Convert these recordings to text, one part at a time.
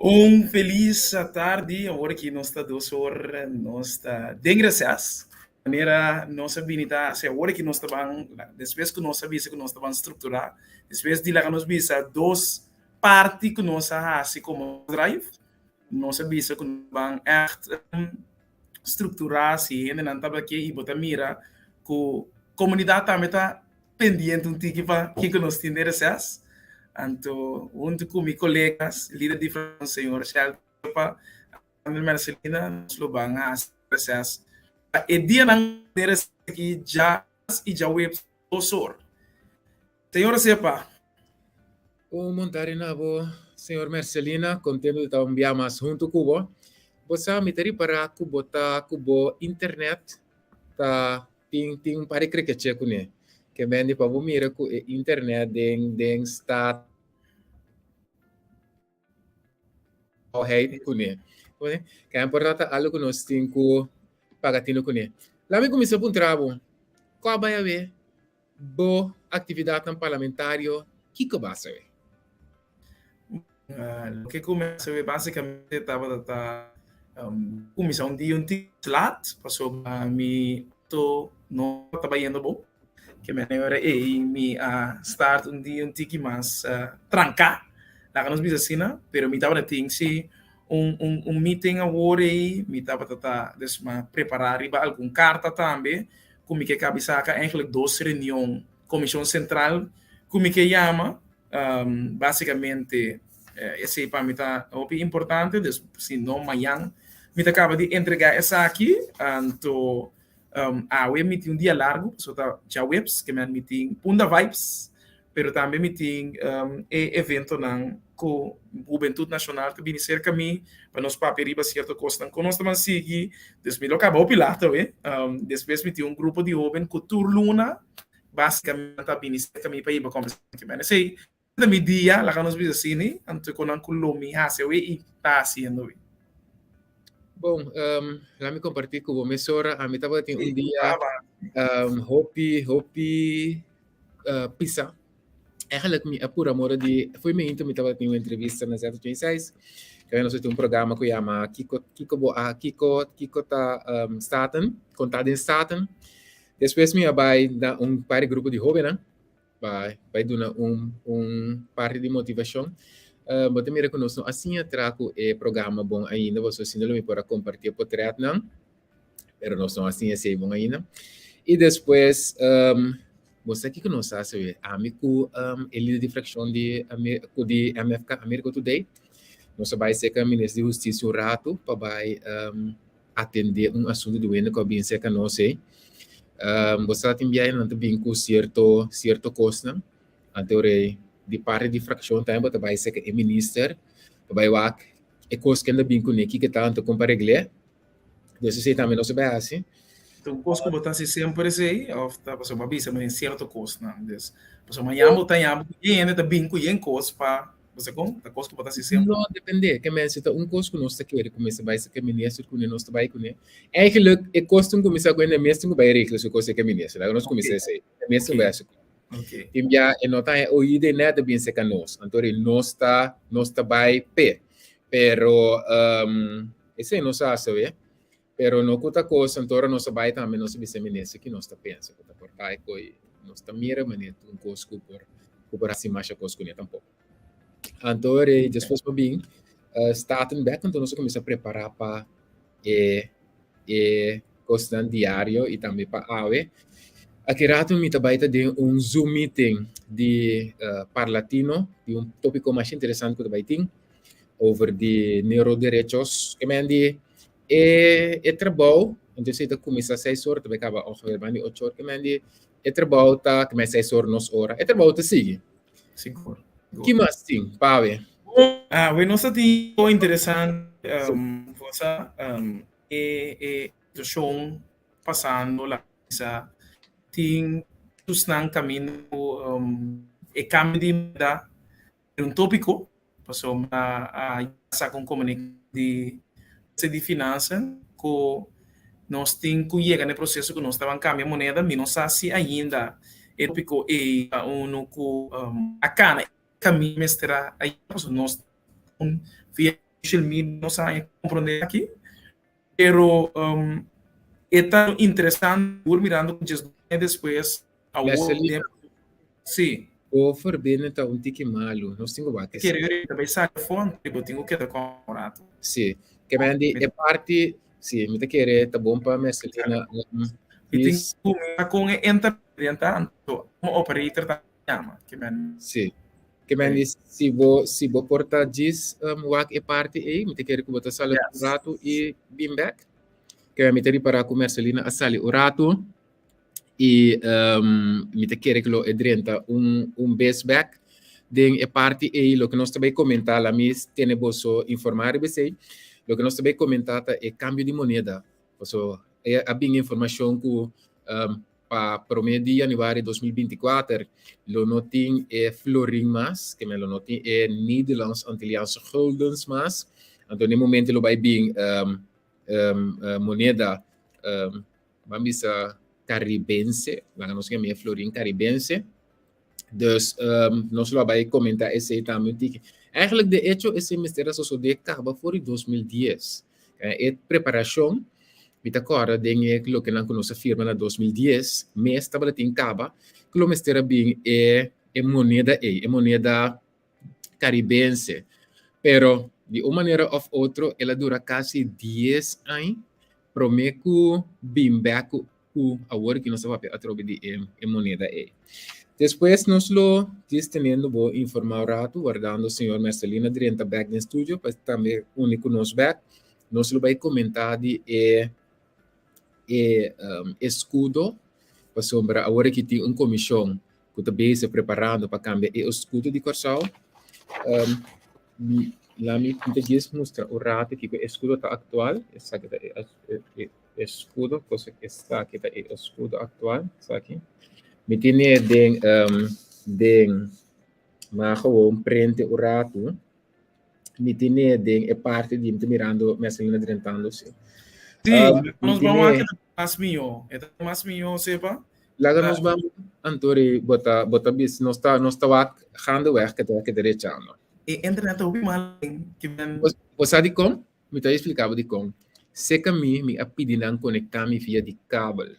Un felis tardi, awor aki nos ta dos or, nos ta den reces. Manera nos a bini ta hasi awor aki nos ta ban, despues ku nos a bisa ku nos ta ban strukturá, despues di laga nos bisa dos parti ku nos a hasi komo drive, nos a bisa ku nos ban ègt strukturá si hendenan tabata ke i bo ta mira ku komunidat tambe ta pendiente un tiki pa kiko nos tin den reces. Anto hunto ku mi kolegas, lider di frakshon señor Shelton pa André Mercelina nos lo ban hasi reces pa e dianan den reces aki djas i djaweps 2 or. Señor Sepa. Un montari na bo, señor Mercelina, contento di ta un bia mas hunto cu bo. Bo sa, mi ta ripara cu bo ta cu bo internet ta tin tin un par di krekeche kuné. Ke men di pa bo mira ku e internet den den sta heid kuné. Ke por ta algu ku nos tin ku paga tinu kuné. Laat mi kuminsá puntra bo, kua bai awe bo aktividatnan parlamentario, kiko bo a hasi awe? Loke ku mi a hasi básikamente tabata ta kuminsá un dia un tiki lat pasobra mi auto no tabata bayendo bon. Ke manera ei mi a start un dia un tiki mas tranká, laga nos bisa asina, pero mi tabata tin si un un un meeting awor ei, mi tabata ta dus mi a prepará riba algun karta tambe ku mi ke kabi saka eigenlijk dos reunion komishon sentral ku mi ke yama. Básicamente esei pa mi ta hopi importante, dus si no mañan mi ta kaba di entregá esaki, anto awe mi tin un dia largu, pasobra ta djaweps ke mi tin Punda Vibes, pero tambe mi tin e eventonan ku Hubentut Nashonal ta bini serka mi pa nos papia riba sierto kosnan ku nos ta ban sigui, dus mi lo kaba hopi laat awe. Despues mi tin un grupo di hoben ku tur luna Básicamente ta bini cerca mi pa hiba conversacion cu mi. Esey ta mi dia, laga nos bisa asina, anto con nan cu lo mi haci awe y ta haciendo awe. Bon, um, laat mi comparti cu bo mesora. Ami tabatin un dia hopi, hopi pisa. Eigenlijk mi a pura mora di, foi mi into mi tabatin un entrevista na Z86. Kaya nos tin un programa ku yama Kiko, Kiko bo a, Kiko, Kiko ta Staten, Konta den Staten. Despues mi a bai na un par di grupo di hóbennan pa bai duna un un parti di motivashon. Bo ta mira ku nos no a siña tra ku e programa bon ainda, pasobra si no lo mi por a kompartí e potretnan, pero nos no a siña esei bon ainda. I despues bo sa kiko nos a hasi awe? Ami ku e lider di frakshon di ku di MFK, America Today, nos a bai serka Minister di Hustisia un ratu pa bai atendé un asuntu di wende ku a bin serka nos ei. Bo sa tin biaha nan ta bin ku sierto sierto kosnan, anto ora ei di parti di frakshon tambe bo ta bai serka e minister pa bai wak e kos ku nan ta bin kuné kiko ta anto kon pa regl'é. Dus esei tambe nos a bai hasi. Ta un kos ku bo ta hasi semper esei òf ta pasobra bo a bisa mi den sierto kosnan? Dus pasobra mañana bo ta yama ku hende ta bin ku yen kos pa Bo sa kon? Ta kos ku bo ta hasi semper. No, depende. Ke men si ta un kos ku nos ta kere kuminsá bai sa ke minister kuné nos ta bai kuné. Eigenlijk e kos tin kuminsá ku hende mes tin ku bai regla su kos ke minister. Laga nos kuminsá esei. E mes tin ku bai hasi ku. Tin bia e no ta e oido e nèt ta bin serka nos. Anto ri nos ta nos ta bai p'e. Pero esei nos a hasi awe. Pero no ku ta kos anto ora nos a bai tambe nos a bisa e minister ki nos ta pensa ku ta por bai ku i nos ta mira manera un kos ku por ku por hasi masha kos kuné tampoko. Anto ora ei despues bo bin Staten bek anto nos a kuminsá prepará pa e e kosnan diario i tambe pa awe. Aki rato mi ta bai ta den un zoom meeting di Parlatino di un topiko masha interesante ku ta bai tin over di neuroderechos. Ke men di E e trabou, entonces ta kuminsá seis or ta bai kaba ongeveer banda di ocho or, ke men di e trabou ta ke men seis or nos ora, e trabou ta sigui. Sigur. Ki mas tin, Pawe? Ah, we nos ta tin algo interesante, cosa, e e situashon pasando la mesa tin tusnan kaminda ku e kambio di moneda un tópiko pasobra a saka un komunikado di Ministerio di Finansa ku nos tin ku yega na e proseso ku nos ta ban kambia moneda. Mi no sa si ainda e tópiko ei ta unu ku a kana e kaminda mester a yega pasobra nos ta un via. social media nos a komprondé aki, pero e ta interesante sigur mirando ku djes aña despues awor Marcelina. Sí. Bo verbinding ta un tiki malu, nos tin ku wak esei. Kere ahorita bai sali afó, anto bo tin ku keda kon un ratu. Sí, ke men di e parti, sí, mi ta kere ta bon pa Marcelina Mi tin ku mira kon e internet den ta, anto un operator ta yama, ke men. Sí, ke men di si bo si bo por ta djis wak e parti ei, mi ta kere ku bo ta sali un ratu i bin bek. Ke men mi ta ripará ku Marcelina a sali un ratu i mi ta kere ku lo e drenta un un bes bek den e parti ei. Loke nos ta bai komentá, la mi tene boso informá riba esei. Loke nos ta bai komentá ta e kambio di moneda, paso e a bin informashon ku Pa promé di yanüari 2024 lo no tin e florin mas, ke men lo no tin e Nederlands Antilliaanse guldens mas. Anto n'e momento lo bai bin moneda, ban bisa karibense, laga nos yama e florin karibense. Dus nos lo a bai komentá esei tambe un tiki. Eigenlijk de echo esei mester a sosodé kaba for di 2010. E preparashon, mi ta kòrda den e lokenan ku nos a firma na 2010, mes tabata tin kaba ku lo mester a bin e e moneda ei, e moneda karibense. Pero di un manera òf otro el a dura kasi dies aña promé ku bin bèk ku ku awor ki nos ta papia atrobe di e e moneda ei. Despues nos lo djis teniendo bo informá un ratu, wardando señor Mercelina drenta bèk den studio pa tambe uni ku nos bèk. Nos lo bai komentá di e e eskudo, pasobra awor aki tin un komishon ku ta bezig preparando pa kambia e eskudo di Kòrsou. Lami mi ta djis mustra un ratu kiko e eskudo ta aktual. Esaki ta e eskudo, cosa esaki ta e eskudo aktual, esaki. Mi tene den den ma gewoon prente un ratu. Mi tene den e parti di mi ta mirando Mercelina drentando si. Sí, nos ban wak e ta mas mihó. E ta mas mihó, sepa. Laga nos ban antori bo ta bo ta bis nos ta nos ta wak gaandeweg ke ta ke ta rechando. E internet ta hopi mal den ki men. Bo sa dikon? Mi ta explica bo dikon. Seca mi, mi a pidi nan conecta mi via di kabel.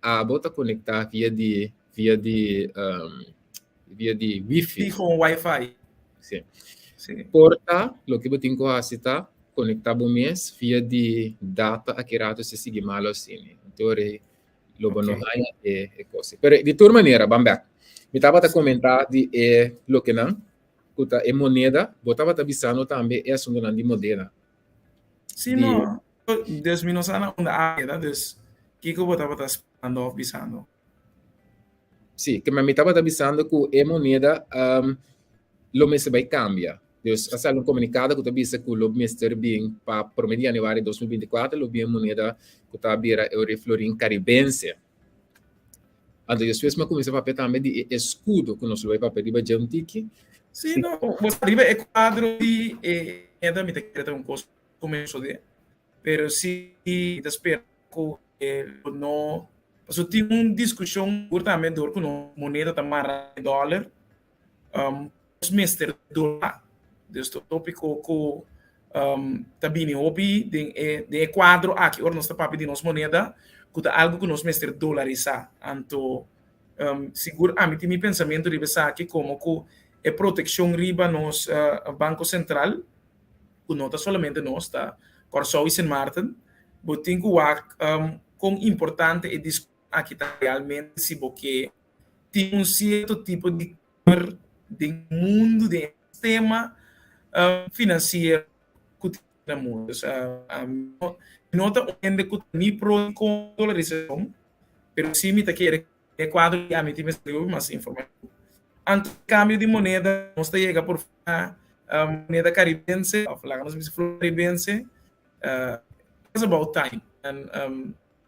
Abo ta conecta via di via di via di wifi. Sí, gewoon wifi. Sí. Sí. Por ta, loke bo tin ku hasi ta conecta bo mes via di data aki rato si sigui malo asina. Anto rei lo bo no haña e e kos. Pero di tur manera, ban bek. Mi tabata comenta di e lokenan. ku ta e moneda, bo tabata bisando tambe e asuntunan di modena. Sí, di... no. Dus mi no sa na unda a keda, dus kiko bo tabata sperando of bisando? Sí, ke mi tabata bisando ku e moneda um, lo mester bai kambia. Dus a sali un komunikado ku ta bisa ku lo mester bin pa prome di januari 2024 lo bin e moneda ku ta bira euro florin karibense. Anto despues mi a kuminsá papia tambe di e eskudo ku nos lo bai papia riba dje un tiki. Sí, no, bo sa riba e kuadro di e moneda mi ta kere ta un kos ku mi sosodé, pero si mi ta spera ku e lo no, pasobra tin un diskushon sigur tambe dor ku nos moneda ta mara e dòler, nos mester dura. Dus ta un tópiko ku ta bini hopi den e den e kuadro aki ora nos ta papia di nos moneda ku ta algu ku nos mester dolarisá. Anto sigur ami tin mi pensamentu riba esaki komo ku e protekshon riba nos Banko Sentral ku no ta solamente nos ta Kòrsou i Sint Maarten bo tin ku wak kon importante e diskushon aki ta realmente si bo ke tin un sierto tipo di kamer den mundu, den e sistema finansiero ku tin na mundu. Dus mi no ta un hende ku ta ni pro ni kontra dolarisashon, pero si mi ta kere e kuadro di ami tin mester hopi mas informashon. Anto kambio di moneda nos ta yega por fin na moneda karibense òf laga nos bisa flor karibense, it's about time.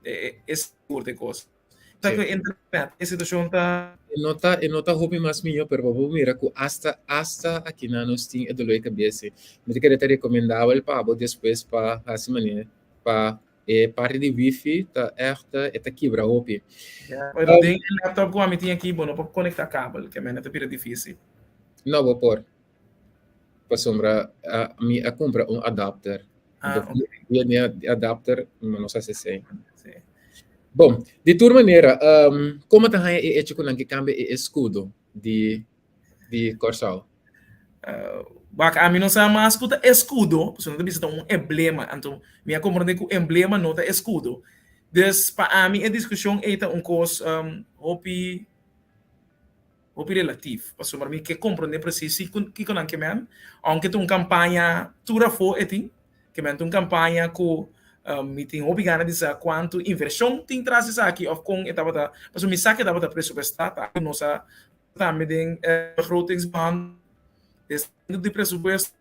E sigur ta e kos. Ta ku internet e situashon ta. E no ta e no ta hopi mas mihó pero bo por mira ku asta asta akinan nos tin e dolor di kabes. Mi ta kere ta rekomendabel pa bo despues pa hasi manera pa e parti di wifi ta ègt e ta kibra hopi. Ya, pero den e laptop ku ami tin aki bo no por konektá kabel, ke mene ta bira difísil. No bo por. Pasobra mi a kumpra un adapter. Ah, Anto ok. via di adapter mi no sa si esei. Sí. Bon, di tur manera, komo ta haña e echo ku nan ke kambia e eskudo di di Kòrsou? Wak, ami no sa mas ku ta eskudo, pasobra nan ta bisa ta un emblema, anto mi a komprendé ku emblema no ta eskudo. Dus pa ami e diskushon ei ta un kos hopi hopi relativ, pasobra mi ke komprendé presis si kiko nan ke men, ounke ta un kampaña tur afó e tin, ke men ta un kampaña ku mi tin hopi gana di sa kuantu invershon tin tras esaki òf kon e tabata, pasobra mi sa ku e tabata presupuestá, ta algu nos a Tambe den e begrotingsbehandeling di presupuesto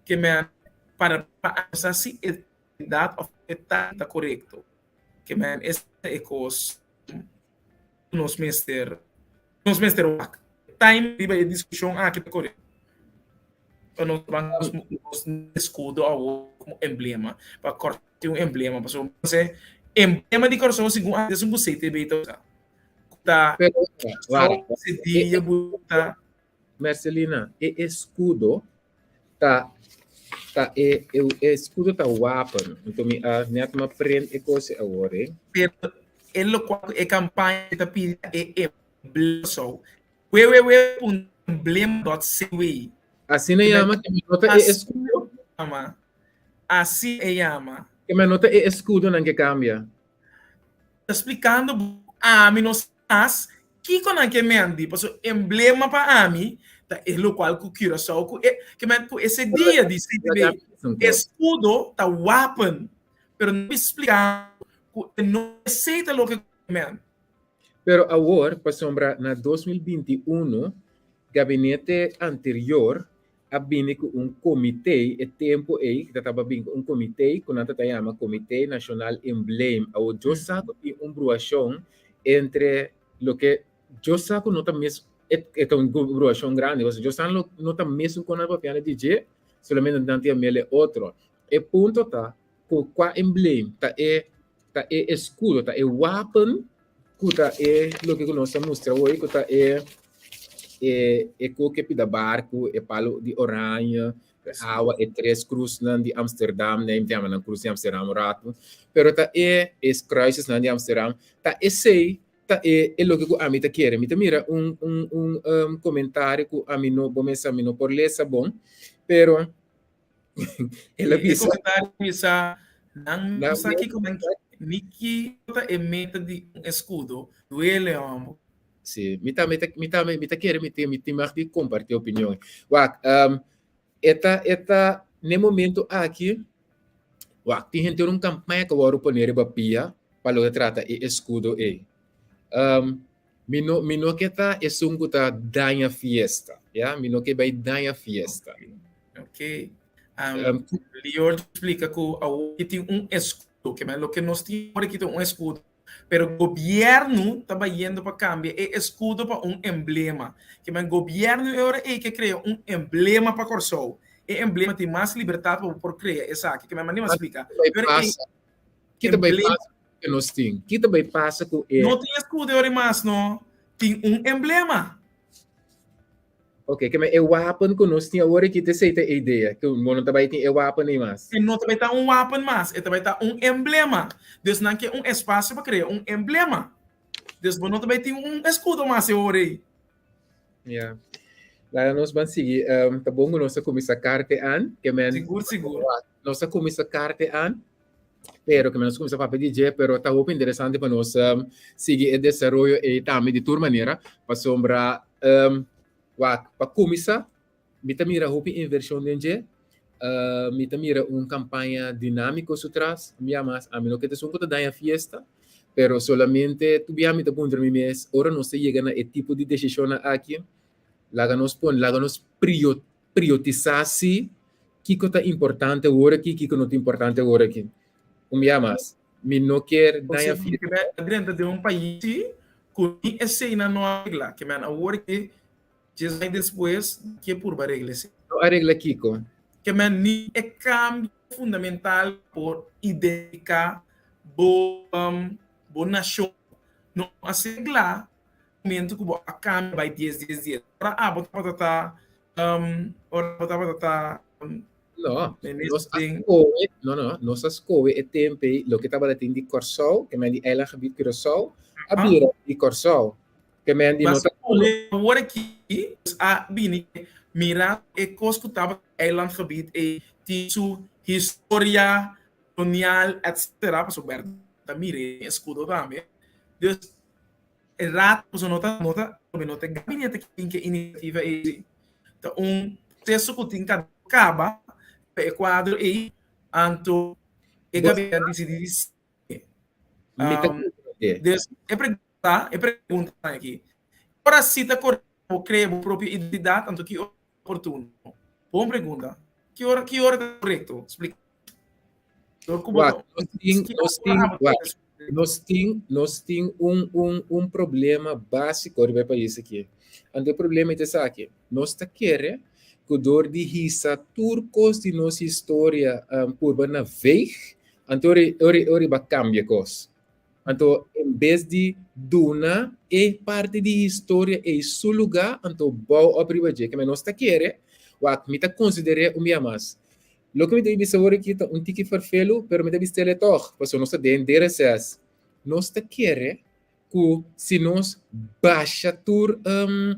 ke men para pa ansa si e dat of e ta ta korekto. Ke men esa ta e kos ku nos mester nos mester wak. Time riba e diskushon aki ta korekto. Pa nos ban nos eskudo awor komo emblema pa Kòrsou tin un emblema pasobra emblema di Kòrsou segun antes un ku CTB ta usa. Ta Pero, wara, ese dia bu ta Mercelina, e escudo ta ta e e e escudo ta wapen. Anto mi a net ma print e cos awor, eh. Pero e locual cu e campaña ta pidi ta e emblema so. www.emblema.cw. Asina yama ke mi no ta e escudo. Yama. Asina e yama. Ke mi no ta e escudo nan ke cambia. Ta splikando bo ami no sa mas kiko nan ke mendi pasobra emblema pa ami ta e lokual ku Curaçao ku e ke men ku ese dia di CTB eskudo ta wapen pero nan a splika ku e no esei ta loke ku men. Pero awor pasobra na 2021 gabinete anterior a bini ku un komité, e tempu ei ta tabata bini ku un komité ku nan ta yama Komité Nashonal Embleem. Awor djo sa ku tin un bruashon entre loke djo sa ku no ta mes e ta un bruashon grandi pasobra djo sa no ta mesun kon nan ta papiando di dje, solamente nan ta yam'el e otro. E punto ta ku kua embleem ta e ta e eskudo, ta e wapen ku ta e loke ku nos ta mustra hoy ku ta e e e koke pida barku, e palu di oranje, e awa, e tres krusnan di Amsterdam, nee mi ta yama nan krus di Amsterdam un ratu, pero ta e e kruisesnan di Amsterdam, ta esei ta e e loke ku ami ta kere. Mi ta mira un un un komentario ku ami no bo mester mi no por lesa bon, pero El a E bisa. komentario bisa, Nan no Nan sa kiko nan ni kiko ta e meta di un eskudo. Duele, hòmber. Sí, mi tambe ta, mi tambe, mi ta kere mi tin, mi tin mag di kompartí opinion. Wak, um, e ta, e ta, n'e momento aki, wak, tin henter un kampaña ku a wòrdu pone riba pia pa loke ta trata e eskudo ei. Um, mi no, mi no ke ta esun ku ta daña fiesta, ya, mi no ke bai daña fiesta. Ok. Um, Lior explica ku awor tin un escudo, ke men loke nos tin awor aki ta un escudo, pero gobierno ta bayendo pa cambia e escudo pa un emblema. Ke men gobierno e ora ei ke crea un emblema pa Kòrsou. E emblema tin mas libertad pa bo por crea esaki. Ke men manda mi explica. Pero ei Ki ta bai pasa ku nos tin? Ki ta bai pasa ku e No tin escudo e ora mas no, tin un emblema. Ok, ke men e wapen ku nos tin awor aki ta esei ta e idea, ku bo no ta bai tin e wapen ei mas. E no ta bai ta un wapen mas, e ta bai ta un emblema. Dus nan ke un espasio pa krea un emblema. Dus bo no ta bai tin un eskudo mas e ora ei. Ya. Laga nos ban sigui. Um, ta bon ku nos a kuminsá karte an, ke men Sigur, sigur. Nos a kuminsá karte an, pero ke men nos kuminsá papia di dje, pero ta hopi interesante pa nos um, sigui e desaroyo ei tambe di tur manera, pasobra um, wak, pa kuminsá, mi ta mira hopi invershon den dje, uh, mi ta mira un kampaña dinámiko su tras, mi a mas, ami no ke ta esun ku ta daña fiesta, pero solamente tu bia mi ta puntra mi mes, ora nos ta yega na e tipo di desishonnan aki, laga nos pon, laga nos prio, priotisá si kiko ta importante awor aki, kiko no ta importante awor aki. Un bia mas, mi no kier daña fiesta. Ke men a drenta den un pais si ku ni eseinan no a regla. Ke men awor aki, dies aña despues, ke purba regla esei. No a regla kiko? Ke men ni e kambio fundamental por identifiká bo bo nashon no a ser reglá momento ku bo a kambia bai dies dies dies. Ora abo tabata ta. Ora bo tabata ta No, nos a skohe, no, no, nos a skohe e tempo ei, loke tabata tin di Kòrsou, ke men di eilandgebied Curaçao, a bira di Kòrsou. Ke men di no ta. Awor aki nos a bini mira e kos ku tabata eilandgebied ei tin su historia kolonial etcetera, pasobra ta mira e eskudo tambe. Dus E rato pasobra no ta no ta no ta e gabinete ki tin ke inisiativa ei. Ta un proseso ku tin ka kaba pa e kuadro ei, anto e gabinete a disidí di sigui. Dus e pregunta e pregunta aki, ora si ta korekto bo krea bo propio identidat, anto ki ora ta oportuno? Bon pregunta. Ki ora ki ora ta korekto? Splika. Dor ku bo Wak, nos tin, nos tin, wak, nos tin, nos tin un, un, un problema básiko riba e pais aki. Anto e problema ta esaki, nos ta kere ku dor di hisa tur kos di nos historia um, purba na veeg, anto ori, ori, ori ba kambia kos. Anto en bes di duna e parti di historia ei su lugá, anto bou op riba dje. Keme nos ta kere, wak, mi ta konsider'é un bia mas. Loke mi ta bisa awor aki ta un tiki ferfelu, pero mi ta bis'el e tòg, pasobra nos ta den den reses. Nos ta kere ku si nos basha tur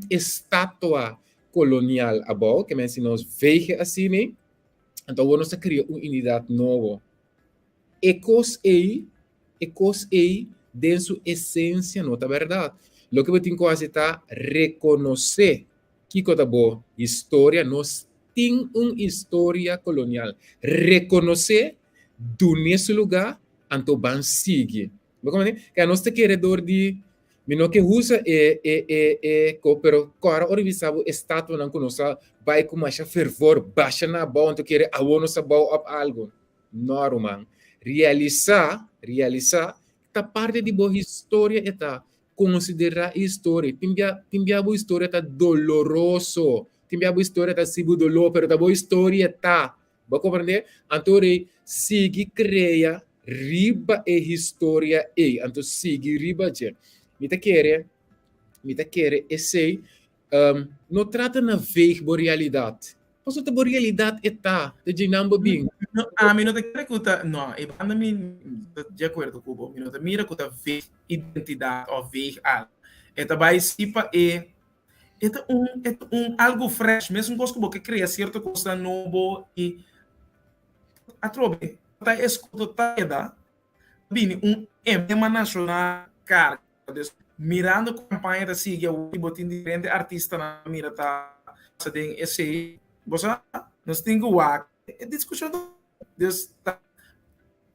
estatua kolonial abou, ke men si nos veeg e asina, anto awor nos ta krea un identidat nobo. E kos ei, e kos ei den su esensia no ta bèrdat. Loke bo tin ku hasi ta rekonosé Kiko ta bo historia? Nos tin un historia kolonial. Rekonosé, dun'é su lugá, anto ban sigui. Bo komprendé? Kaya nos ta kere dor di, mi no ke usa e e e e ko, pero kòrda ora bisa bo estatuanan ku nos a bai ku masha fervor basha na abou, anto kere awor nos a bou òp algu. No, ruman. Realisá, realisá, ta parti di bo historia e ta. Konsiderá e historia. Tin bia, tin bia bo historia ta doloroso. Tin bia bo historia ta hasi bo doló, pero ta bo historia ta. Bo komprendé? Anto rei, sigui krea riba e historia ei. Anto sigui riba dje. Mi ta kere, mi ta kere esei no trata na veeg bo realidat. Pasobra ta bo realidat e ta, ta dje nan bo bin. No, ami no ta kere ku ta, no, e banda mi ta di akuerdo ku bo. Mi no ta mira ku ta veeg identidat òf veeg algu. E ta bai si pa e, e ta un, e ta un algu fresh, mesun kos ku bo ke krea sierto kosnan nobo i atrobe ta eskudo ta keda bini un emblema nashonal karga. Dus mirando ku kampaña ta sigui awor i bo tin diferente artistanan mira ta pasa den esei, bo sa nos tin ku wak e diskushon ta dus ta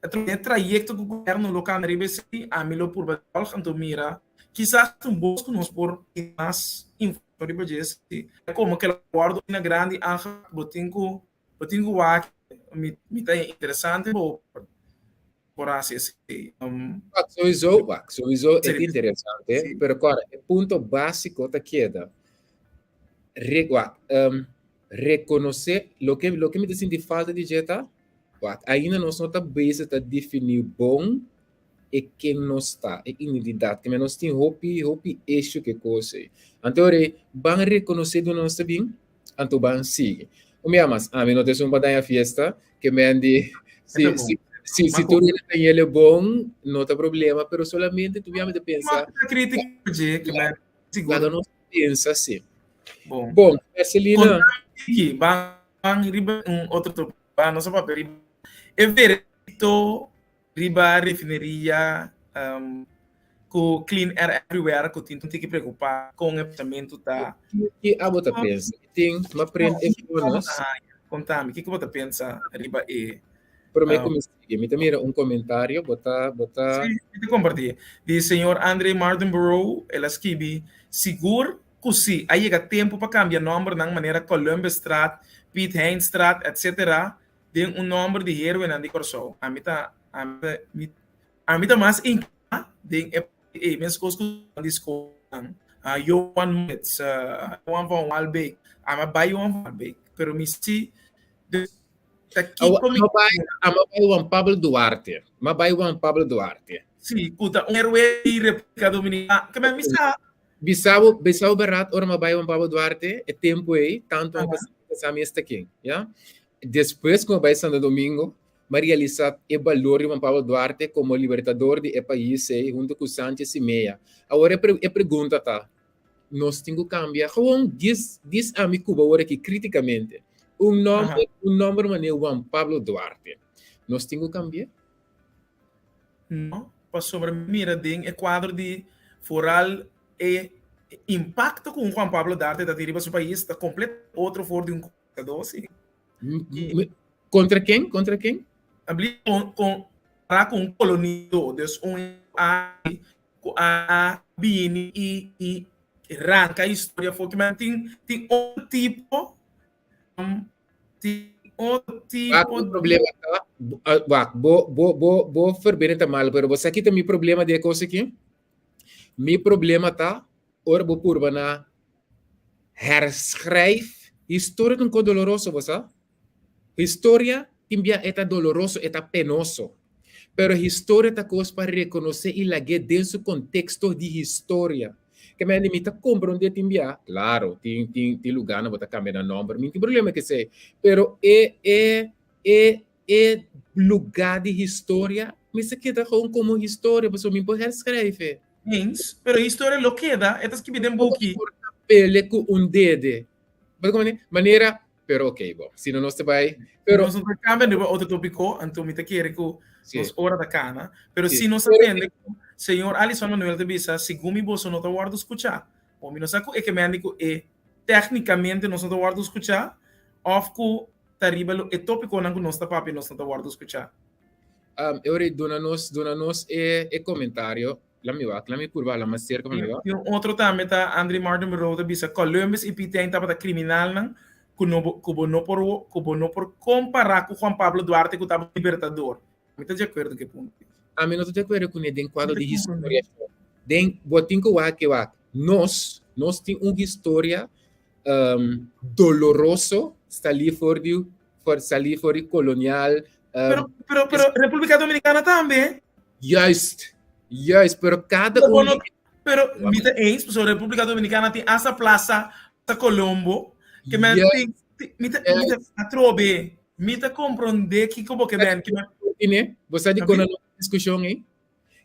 e trayekto ku gobièrnu lo kanda riba esei ami lo purba dòlg anto mira kisas ta un bos ku nos por tin mas informashon riba dje si komo ke lo wòrdu asina grandi anga bo tin ku bo tin ku wak mi mi ta interesante bo por hasi esei. Wak, sowieso, wak, sowieso e ta interesante, sí. Pero kora, e punto básiko ta keda, re, wak, um, rekonosé, loke, loke mi ta sinti falta di dje ta, wak, ainda nos no ta bezig ta definí bon e ken nos ta, e identidat, ke men nos tin hopi, hopi issue ku e kos ei. Anto ora ban rekonosé duna nos ta bin, anto ban sigui. Un bia mas, ami no ta esun pa daña fiesta, ke men di, si, si, si, si tur hende ta yele bon, no ta problema, pero solamente tu bia mi ta pensa, laga nos pensa si. Bon. Bon, Marcelina. Tiki, ban, ban riba un otro tópiko, ban nos a papia riba e veredicto riba refineria um, ku Clean Air Everywhere ku tin tiki preokupá kon e pensamentu ta. Ki abo ta pensa? Tin ma prent e bonus. Kontami, kiko bo ta pensa riba e Promé ku mi sigui, mi ta mira un komentario, bo ta bo ta Sí, mi ta kompartí. Di señor Andre Mardenborough, el a skibi, Sigur ku sí, a yega tempu pa kambia nòmbernan manera Columbusstraat, Piet Heinstraat, etc. Den un nòmber di héroenan di Kòrsou. Ami ta ami ta mi Ami ta mas inclina den e parti ei, mescos cu di scolnan. Johan Maritz, Johan van Walbeek, ami a bai Johan van Walbeek, pero mi si, dus ta kico mi. Ami a bai, ami a bai Juan Pablo Duarte, mi a bai Juan Pablo Duarte. Si, cu ta un héroe di Republica Dominicana, ke mi sa. Bisabo, bisabo berat ora m'a bai Juan Pablo Duarte, e tempo ei, tanto mi pasa mi esta ken, ya? Despues ku mi bai Santo Domingo, m'a realisa e balor di Juan Pablo Duarte komo libertador di e pais ei hunto ku Sanchez Simea. Awor e e pregunta ta, nos tin ku kambia? Gewoon dis dis ami Cuba awor aki kritikamente. Un nòmber, un nòmber manera Juan Pablo Duarte, nos tin ku kambia? No, pasobra mi mira den e kuadro di foral e impakto ku un Juan Pablo Duarte ta tin riba su pais ta kompleto otro for di un kontadó si. Kontra ken? Kontra ken? Abli kon kompara ku un kolonidó, dus un aki ku a bini i i ranka historia for ki men tin tin otro tipo tin otro Wak, tipo mi problema ta, wak, bo, bo, bo, bo verbinding ta malo, pero bo sa kita mi problema di e kos aki? Mi problema ta, ora bo purba na herschrijf, historia ta un kos doloroso, bo sa? Historia tin bia e ta doloroso, e ta penoso. Pero historia ta kos pa rekonosé i lag'é den su konteksto di historia. Ke mende mi ta komprondé tin bia, klaro, tin tin tin lugánan bo ta kambia nan nòmber, mi no tin problema ku esei, pero e e e e lugá di historia mester keda gewoon komo historia pasobra mi por herschrijf. Eens, pero historia lo keda, e ta skibi den buki. Bo por tap'el ku un dede. Bo ta komprendé? Manera Pero ok, bo, si no nos ta bai, pero Nos no ta cambia riba otro topico, anto mi ta kere cu Sí. nos ora ta cana. Pero Sí. si nos Pero atende cu señor Alison Manuel ta bisa, segun mi boso no ta wordo scucha. O mi no sa cu e ke mende cu e tecnicamente nos no ta wordo scucha, of cu ta riba lo e topiconan cu nos ta papia nos no ta wordo scucha. Eury, duna nos, duna nos e, e comentario. Lami wak, lami purba hala mas cerca pa mi wak. Tin un otro tambe ta André Martin Moreau ta bisa Columbus y Piet Hein tabata criminalnan cu no bo cu bo no por cu bo no por compara cu Juan Pablo Duarte cu tabata libertador. Mi ta di acuerdo cu e punto. Ami no ta di acuerdo cune den cuadro Mi di ta comprende. historia. Den bo tin cu wak ke wak. Nos, nos tin un historia um, doloroso salí for di for salí for di colonial. Um, Pero pero pero República Dominicana tambe. Juist, juist, pero cada Pero un no, pero mi ta eens, pasobra República Dominicana tin hasta Plaza Colombo, ke men tin, mi ta, mi ta atrobe, mi ta comprende kiko bo ke men, ke men. Tine, bo sa di kon nos discusion ei?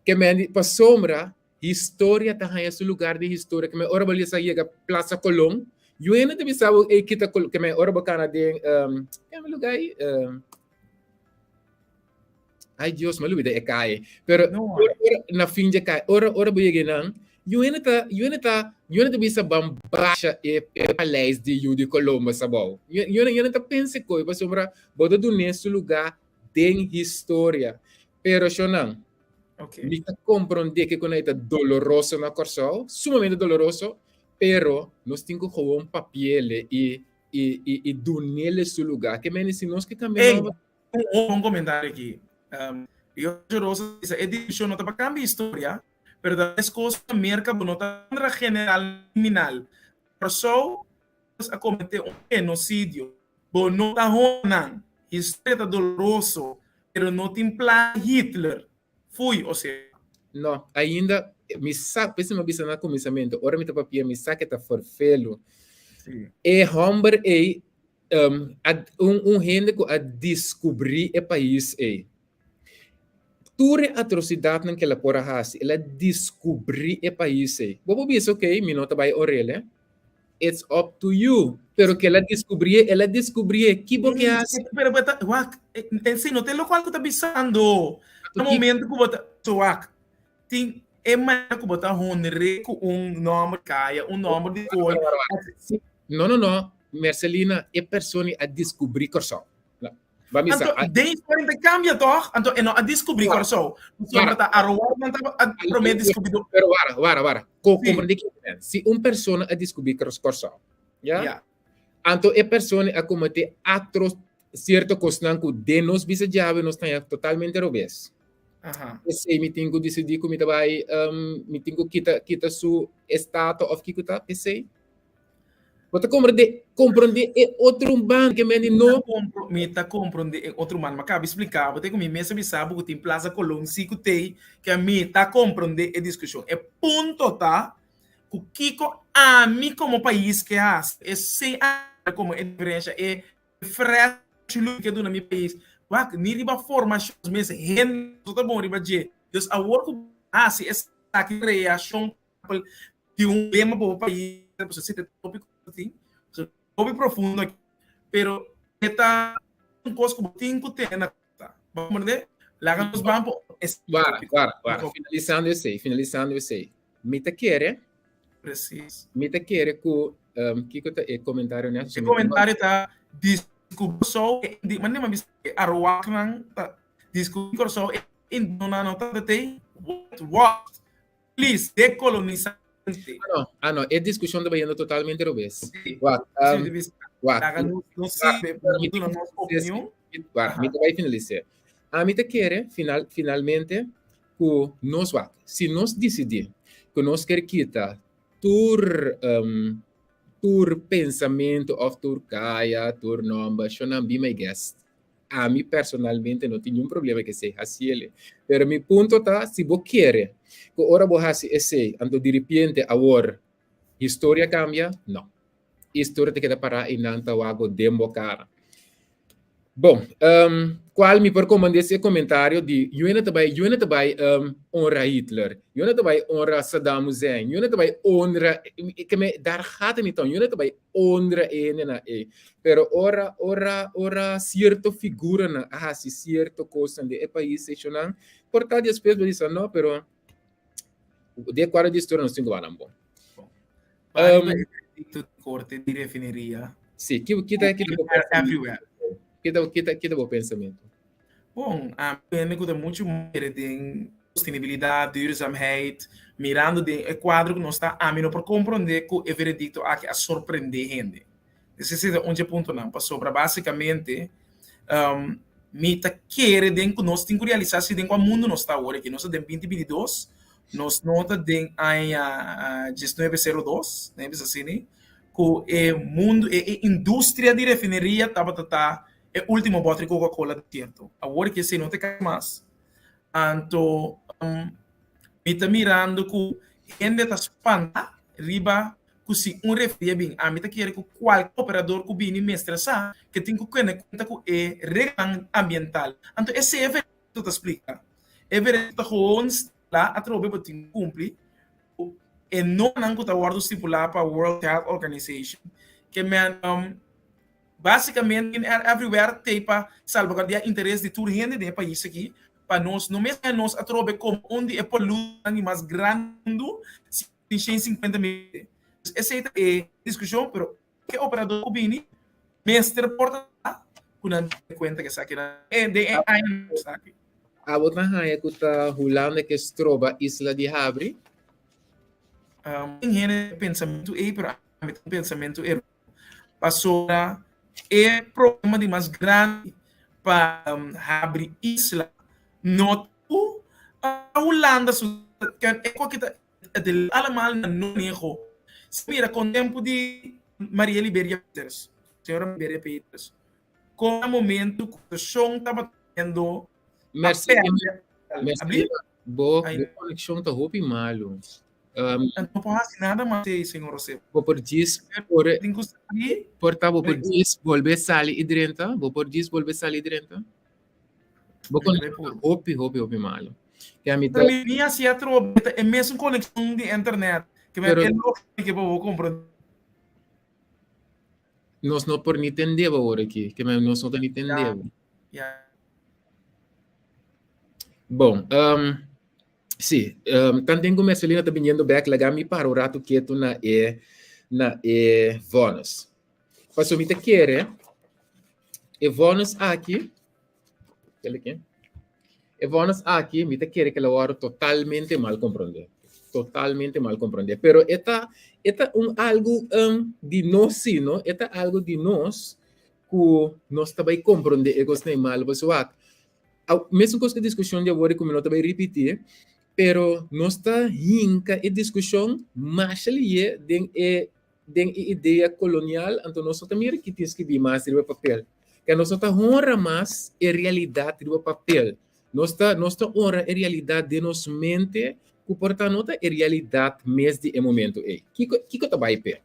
Ke men pasobra historia ta haña su lugar di historia, ke men ora bo lesa yega Plaza Colón, yu hende ta bisa bo ei kita ke men ora bo kana den, um, ke lugar ei? Um, Ay Dios, me olvidé e calle. Pero No. ora, ora, na fin de calle, ora, ora bo yega nan, yu hende ta, yu hende ta, yu hende ta bisa ban basha e, e paleis di yu di Columbus abou. Yu, yu hende, yu hende ta pensa koi pasobra bo ta dun'é su lugá den historia. Pero shonnan, Ok. mi ta komprondé ke ku nan e ta doloroso na Kòrsou, sumamente doloroso, pero nos tin ku gewoon papiele i i i i dun'é su lugá. Ke mende si nos ke kambia Ey, nòmber, Un un comentario aki. Um, Yoshi Rosa dice, e discusion no ta pa cambia historia, pero ta mescos na Merca bo no ta contra general criminal. Kòrsou a comete un genocidio. Bo no ta hona nan. Historia ta doloroso, pero no tin plan Hitler. Fui, osea. No, ainda mi sa, p'esei mi a bisa na kuminsamentu, ora mi ta papia mi sa ke ta ferfelu. Sí. E hòmber ei, um, a, un, un hende ku a diskubrí e pais ei. Tur e atrosidatnan ku el a por a hasi, el a diskubrí e pais ei. Bo por bisa, ok, mi no ta bai orel, eh. It's up to you. Pero ku el a diskubrié, el a diskubrié. Ki bo ke hasi? Pero bo ta, wak, en si no te lokual ku ta bisando. Na momento ku bo ta, so wak, tin e manera ku bo ta honr'é ku un nòmber di kaya, un nòmber di skol. No, no, no. Mercelina, e persona a diskubrí Kòrsou. Ba mi sa. Anto, den historia ta cambia toch? Anto, e no a descubrí Kòrsou. Pasobra ta Aruba nan ta promé descubridor. Pero wara, wara, wara. Ko comprendí ki Si un persona a descubrí Kòrsou, ya? Ja. Anto e persona a kometé atro sierto kosnan ku den nos bisa djawe nos ta haña totalmente robes. Aha. P'esei mi tin ku disidí ku mi ta bai, mi tin ku kita kita su estatua òf kiko ta, p'esei. Bo ta komprendé, komprendé e otro man ke men di no. Mi ta komprendé e otro man. Ma kabi splika bo te ku mi mes a bisa bo ku tin Plaza Colón si ku tei ke mi ta komprendé e diskushon. E punto ta, Ku kiko ami komo pais ke hasi? Esei a komo e diferensha, e fresh look ke duna mi pais. Wak, ni riba formashon mes hende no ta bon riba dje. Dus awor ku hasi esaki kreashon di un lema pa bo pais, pasobra si ta e topiko ku tin, hopi profundo aki, pero e ta un kos ku bo tin ku tene na kuenta. Bo komprende? Laga nos ban pa es Wara, wara, wara. Finalisando esei, finalisando esei. Mi ta kere. Precies. Mi ta kere ku um, kiko ta e komentario net? E komentario ta diskubrí Kòrsou e indi, mane mi bisa e Arawaknan ta diskubrí Kòrsou e indionan no tabata tei whitewashed. Please, decolonisante. Ah no, ah no, e discusion ta bayendo totalmente robes. Sí. Wak, Sí, um, di bisa. wak, Laga nos nos wak, sirve, mi duna nos opinion. Wak, mi ta bai finalis'é. Ami ta kere final, finalmente ku nos wak, si nos disidí ku nos ker kita tur um, tur pensamentu òf tur kaya, tur nòmber, shonnan be my guest. Ami personalmente no tin niun problema ku esei, hasi el. Pero mi punto ta, si bo kere ku ora bo hasi esei, anto diripiente awor historia kambia, no. Historia ta keda pará i nan ta wak bo den bo kara. Bon, um, kual mi por komand'é si e komentario di Juena ta bai, Juena ta bai um, honra Hitler, Juena ta bai honra Saddam Hussein, Juena ta bai honra, ke me, daar gaat het niet om, Juena ta bai honra e hendenan ei. Pero ora, ora, ora cierto figuranan a haci cierto cosnan den e pais echonan, por ta despues bo bisa no, pero de acuerdo di historia nos tin cu wak nan bon. Um, veredicto di corte di refineria. Sí, ki, kita, kita bo everywhere. Kita, kita, kita bo pensamento. Bon, a mi ku ta muchu mere den sostenibilidad, duurzaamheid, mirando den e kuadro ku nos ta, ami no por komprondé ku e veredikto aki a sorprendé hende. Esei ta un dje puntonan, pasobra básikamente mi ta kere den ku nos tin ku realisá si den kua mundu nos ta awor aki. Nos ta den binti binti dos, nos no ta den aña diesnuebe sero dos, nan a bisa asina, ku e mundu, e industria di refineria tabata ta E ultimo boter di Coca-Cola desierto. Awor ki esei no ta kai mas. Anto mi ta mirando ku hende ta spanta riba ku si un referee bin. Ami ta kere ku kualke operador ku bini mester sa ke tin ku tene kuenta ku e reglanan ambiental. Anto esei e veredicto ta splika. E veredicto ta gewoon stipulá atrobe bo tin ku kumpli ku e normanan ku ta wòrdu stipulá pa World Health Organization. Ke men Básicamente everywhere t'ei pa salvaguardiá interes di tur hende den e pais aki, pa nos no mester nos atrobe komo un di e polunan di mas grandi mundu si tin 150 mil hende. Dus esei ta e diskushon, pero e operador ku bini mester por ta ku nan tene kuenta ku esaki nan den e añanan aki. Abo ta haña ku ta Hulanda ke stroba isla di habri? Tin hende pensamentu ei, pero ami ta un pensamentu eró. Pasobra e problema di mas grandi pa habri isla no ta ku Hulanda su e koki ta allemaal na no maneho. Si mira kon tempu di Maria Liberia Peters, señora Liberia Peters, kon na momento ku shon tabata teniendo a pèrdè. Bo konekshon ta hopi malu. Um, no por haci nada mas, señor José. Bo por djis por por ta bo por djis bolbe sali y drenta, bo por djis bolbe sali y drenta. Bo con hopi hopi hopi malo. Que a mi ta Mi hasi atrobe e mesun conexion di internet. Que me el que bo compra. Nos no por ni tende awor aki, que me nos no ta ni tende. Ja. Bon, um, Sí, um, tanten ku Mercelina ta biniendo bek, laga mi para un ratu ketu na e, na e vonnis. Paso mi ta kere, e vonnis aki, kel aki, e vonnis aki, mi ta kere ke la wòrdu totalmente mal komprondé. Totalmente mal komprondé. Pero e ta, e ta un algu um, di nos sí, no? E ta algu di nos ku nos ta bai komprondé e kosnan mal. Pasobra wak, Mesun kos ku e diskushon di awor ku mi no ta bai ripití, pero nos ta hinka e diskushon masha lié den e den e idea kolonial, anto nos no ta mira ki tin skibí mas riba papel. Ke nos no ta honra mas e realidat riba papel. Nos ta nos ta honra e realidat den nos mente. ku por ta no ta e realidat mes di e momento ei. Kiko kiko ta bai p'e?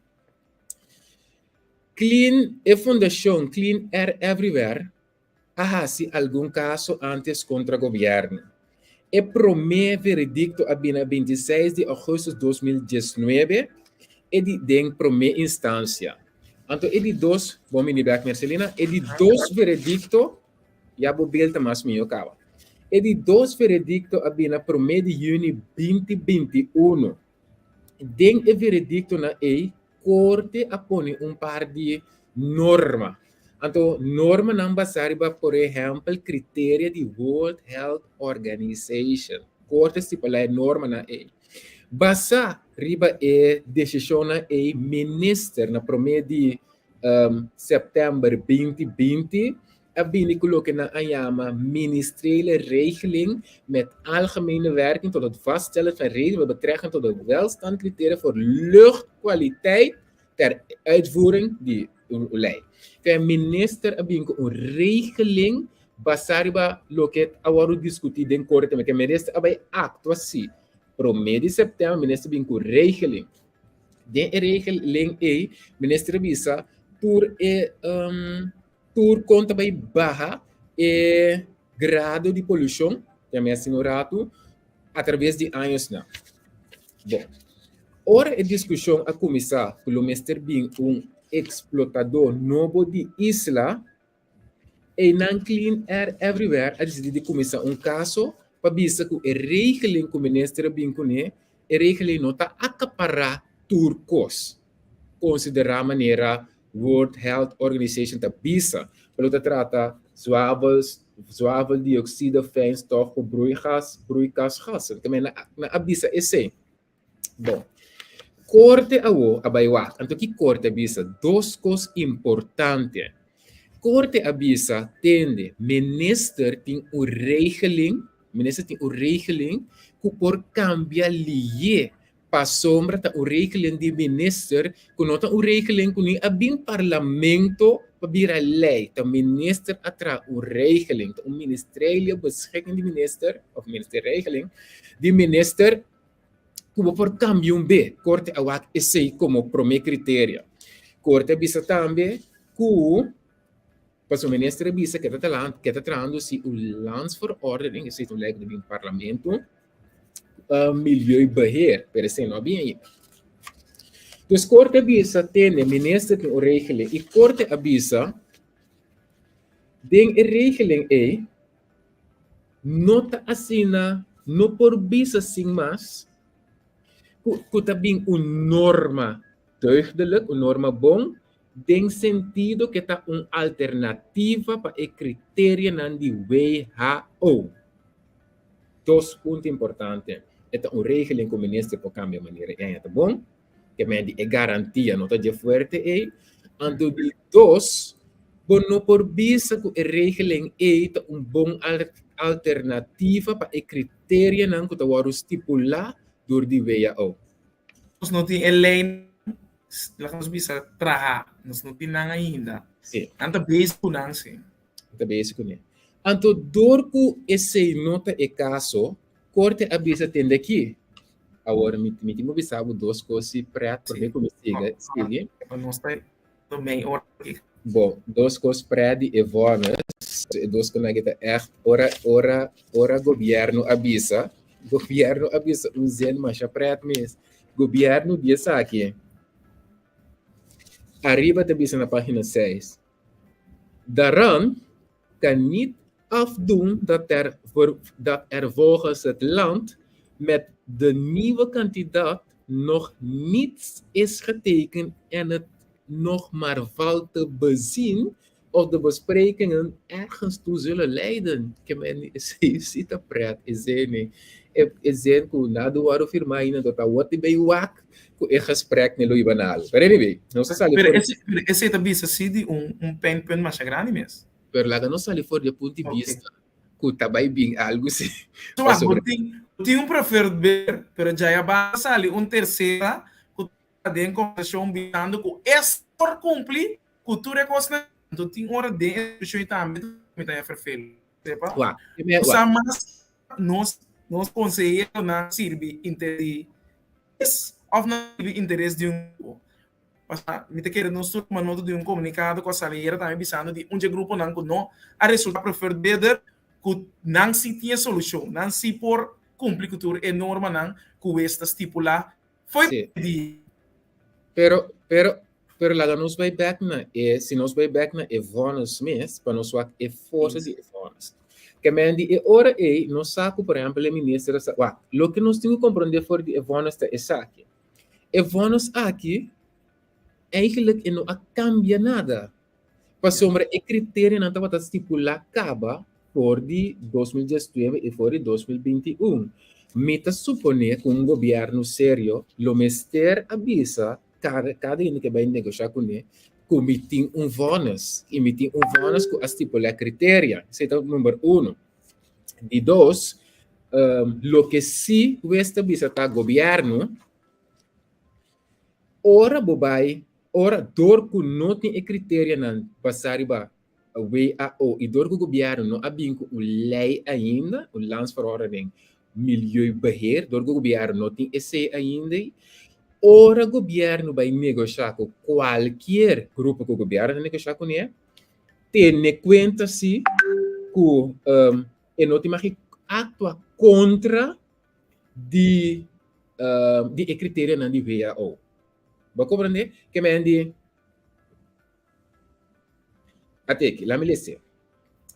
Clean e fundashon Clean Air Everywhere a hasi algun kaso ántes kontra gobièrnu. E promé veredikto a bini 26 di ougùstùs 2019, e di den promé instansia. Anto e di dos, bon bini bèk Mercelina, e di dos veredikto, ya bo bel ta mas mihó kaba. E di dos veredikto a bini promé di yüni 2021. Den e verediktonan ei, korte a pone un par di norma. Anto normanan basá riba, por ehèmpel, kriteria di World Health Organization. Korte stipulá e normanan ei. Basá riba e desishonnan ei, minister na promé di sèptèmber 2020 a bini ku loke nan a yama Ministeriële Regeling met Algemene Werking tot het vaststellen van regels met betrekking tot de welstandcriteria voor luchtkwaliteit ter uitvoering di un lei. Ke minister a bini ku un regeling basá riba loke a wòrdu diskutí den korte. Ke minister a bai aktua si. Promé di sèptèmber minister a bini ku regeling. Den e regeling ei minister a bisa tur e Tur kon ta bai baha e grado di polushon, ya mi a hasi un ratu, atraves di añosnan. Bon, ora e diskushon a kuminsá ku lo mester bin un eksplotadó nobo di isla, einan Clean Air Everywhere a disidí di kuminsá un kaso pa bisa ku e regeling ku minister a bin kuné, e regeling no ta akapará tur kos, konsiderá manera World Health Organization ta bisa pa lo ta trata zwavel, zwaveldioxide, fijnstof ku broeigas, broeikasgassen. Ta mena nan a bisa esei. Bon, korte awo a bai wak. Anto ki korte a bisa? Dos kos importante. Korte a bisa, tende, minister tin un regeling, minister tin un regeling ku por kambia liye Pasobra ta un regeling di minister ku no ta un regeling ku ni a bin parlamento pa bira lei. Ta minister a traha un regeling, ta un ministeriële beschikking di minister of ministerregeling di minister ku bo por kambia un be. Korte a wak esei komo promé kriterio. Korte a bisa tambe ku pasobra minister a bisa ke ta ke ta trahando si un landsverordening, esei ta un lei ku ta bin parlamento. Milieubeheer, pero esei no a bin ainda. Dus korte a bisa tende minister tin un regeling i korte a bisa den e regeling ei no ta asina no por bisa sin mas ku ku ta bin un norma deugdelijk, un norma bon den sentido ke ta un alternativa pa e kriterianan di WHO. Dos punto importante, e ta un regeling ku minister por kambia manera e aña ta bon, ke men di e garantia no ta dje fuerte ei. Anto di dos, bo no por bisa ku e regeling ei ta un bon alternativa pa e kriterianan ku ta wòrdu stipulá dor di WHO. Nos no tin e lei, laga nos bisa traha, nos no tin nan ainda. Sí. Nan ta bezig ku nan sí. Ta bezig kuné. Anto dor ku esei no ta e kaso, korte a bisa tende aki. Awor mi mi tin ku bisa bo dos kos si prèt promé ku mi siga sigui. Pa nos ta mei ora aki. Bon, dos kos prèt di e vònes, e dos kosnan aki ta ègt ora ora ora gobièrnu a bisa, gobièrnu a bisa un zin masha prèt mes. Gobièrnu di esaki ariba ta bisa na página seis. Daaraan kan niet afdoen dat er, voor, dat er volgens het land met de nieuwe kandidaat nog niets is getekend en het nog maar valt te bezien of de besprekingen ergens toe zullen leiden. Ke men si ta pret e zin ei. E, e zin ku na do wòrdu firmá ainda no ta wòrdu bei wak ku e gesprek ne lo iba na algu. Pero anyway, nos a sali Pero for ese, pero esei ta bisa si di un, un pijnpunt masha grandi mes. Pero laga nos sali for di e punt di Ok. bista ku ta bai bin algu si. So, wak, bo Pasobra tin, bo tin un preferred bidder, pero djaya ba sali un tersera ku ta den konversashon bisando ku es por kumpli ku tur e kosnan. Anto tin ora den e diskushon ei tambe mi ta haña vervelend. Sepa? wak, e me Nos sa wak. mas nos. Nos konseheronan sirbi interes di mes òf nan sirbi interes di un grupo? Pasobra mi ta kere nos tur tuma nota di un komunikado ku a sali ayera tambe bisando di un dje gruponan ku no a resultá preferred bidder ku nan si tin e solushon, nan si por kumpli ku tur e normanan ku wes ta stipulá fo'i Sí. di. Pero, pero, pero laga nos bai bek na e, si nos bai bek na e vonnis mes, pa nos wak e forsa di e vonnis. Ke men di e ora ei, nos sa ku, por ehèmpel, e minister a sa, wak, loke nos tin ku komprondé for di e vonnis ta esaki. E vonnis aki, eigenlijk e no a kambia nada. Pasobra e kriterionan tabata stipulá kaba for di 2019 i for di 2021. Mi ta suponé ku un gobièrnu serio lo mester a bisa kada kada hende ke bai negoshá kuné ku mi tin un vònes i mi tin un vònes ku a stipulá kriteria. Esei ta number uno. Di dos, loke si wes ta bisa ta gobièrnu Ora bo bai, ora dor ku no tin e kriterianan basá riba WHO i dor ku gobièrnu no a bin ku un lei ainda, un landsverordening milieubeheer, dor ku gobièrnu no tin esei ainda, ora gobièrnu bai negoshá ku kualkier grupo ku gobièrnu ta negoshá kuné, tene kuenta si ku e no tin mag aktua kontra di di e kriterianan di WHO. Bo a komprendé? Ke men di Ateki, laat me lezen.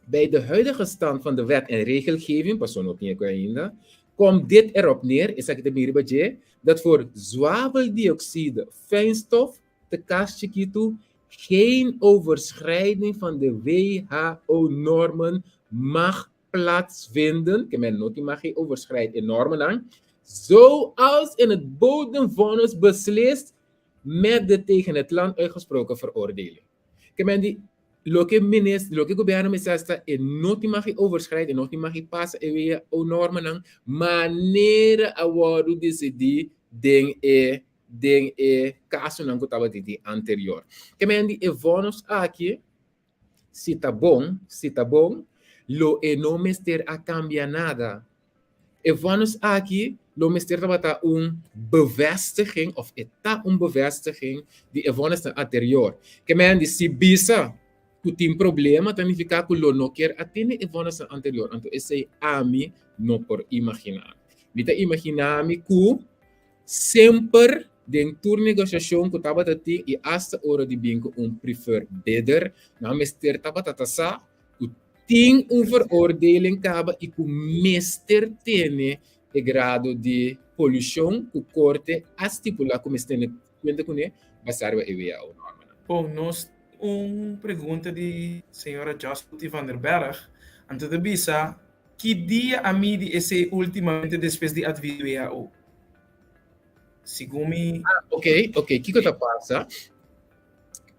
Bij de huidige stand van de wet en regelgeving, paso no tin e ainda, komt dit erop neer, esaki ta bin riba dje, dat voor zwaveldioxide fijnstof te kas chikitu geen overschrijding van de WHO-normen mag plaatsvinden, ke men no tin mag geen overschrijd e normennan, zoals in het bodemvonnis beslist met de tegen het land uitgesproken veroordeling. Ke men di, loke minister, loke gobierno mester hasi ta e no tin mag overschrijd, e no tin mag pasa e WHO normennan manera a wordu disidí den e den e kasonan ku tabatin di anterior. Ke men di e vonnis aki Si ta bon, si ta bon, lo e no mester a cambia nada. E vonnis aki lo mester tabata un bevestiging, of e ta un bevestiging, di e vonnisnan anterior. Ke men di si bisa cu tin problema ta nifica cu lo no kier a tene e vonnisnan anterior. Anto esey ami no por imagina. Mi ta imagina mi cu Semper den tur negosiashon ku tabata tin i asta ora di bin ku un preferred bidder, nan mester tabata ta sa ku tin un veroordeling kaba i ku mester tene e grado di polushon ku korte a stipulá ku mester tene kuenta kuné basá riba e WHO normanan. Bon, nos tin un pregunta di señora Jocelyn van der Berg, anto ta bisa Ki dia a midi esei ultimamente despues di advis WHO? Segun mi. Ah, ok, ok. Kiko ta pasa?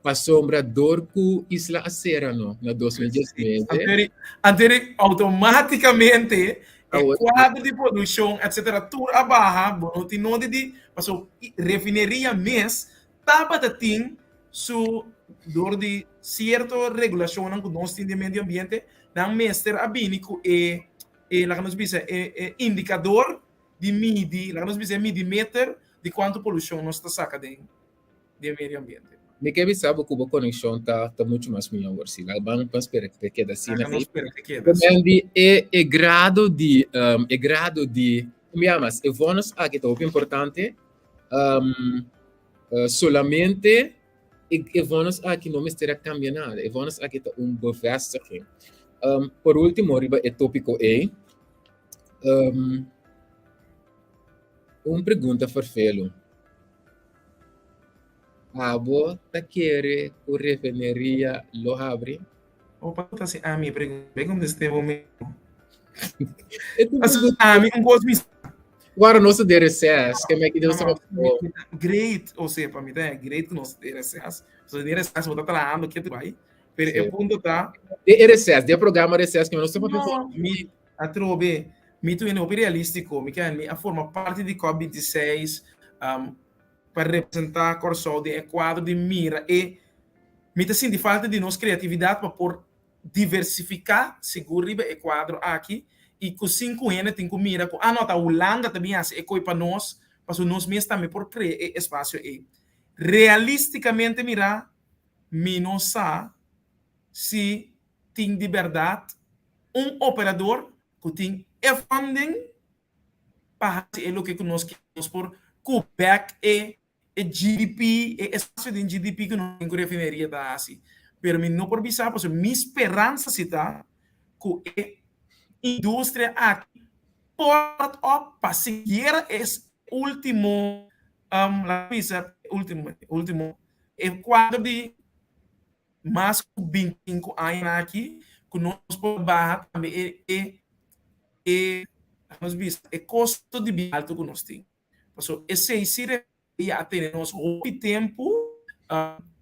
Pasobra dor ku isla a sera no na 2019. Anto automaticamente e kuadro di produkshon etcetera tur a baha, bo no tin nodi di paso refineria mes tabata tin su dor di sierto regulashonnan ku nos tin den medio ambiente, nan mester a bini ku e, e laga nos bisa, e e indikador di midi, laga nos bisa e midimeter di kuantu polushon nos ta saka den den medio ambiente. Mi ke bisa bo ku bo konekshon ta ta muchu mas mihó awor si. Laga ban ban spera ku ta keda asina. Laga nos spera ku ta keda asina. Di e e grado di e grado di, mi yamas, e vònes aki ta hopi importante. Solamente e, e vonnis aki no mester a cambia nada. E vonnis aki ta un bevestiging. Por último, riba e tópico ei, un pregunta ferfelu. Abo ta kere ku refineria lo habri? Oh, pa ta si ami pregunta, ben contesté bo mismo. Ami un kos mi Guarda nos de recesso, que me que Deus no, Great, o sea, pa mi ta great que nos de recesso. So de recesso bo ta trahando que tu vai. Pero e punto ta De recesso, de programa recesso que nos ta No, mi atrobe, mi tu hopi realístico, mi ke mi a forma parte di COP26 pa representá Kòrsou den e kuadro di mira e mi ta sinti falta di nos kreatividat pa por diversifiká sigur riba e kuadro aki. i ku sinku hende tin ku mira ku ah no ta Hulanda ta bin hasi e koi pa nos pasobra nos mes tambe por krea e espasio ei. Realistikamente mirá mi no sa si tin di bèrdat un operador ku tin e funding pa hasi e loke ku nos ke nos por ku bèk e e GDP, e espacio den GDP ku nos tin ku refineria ta hasi. Pero mi no por bisa pasobra mi speransa si ta ku e industria aki por start up pa sikiera e ultimo, laga bisa ultimo, ultimo e kuadro di mas ku 25 añanan aki ku nos por baha tambe e e e laga nos bisa e kosto di bida alto ku nos tin. Pasobra esei si refineria a tene nos hopi tempu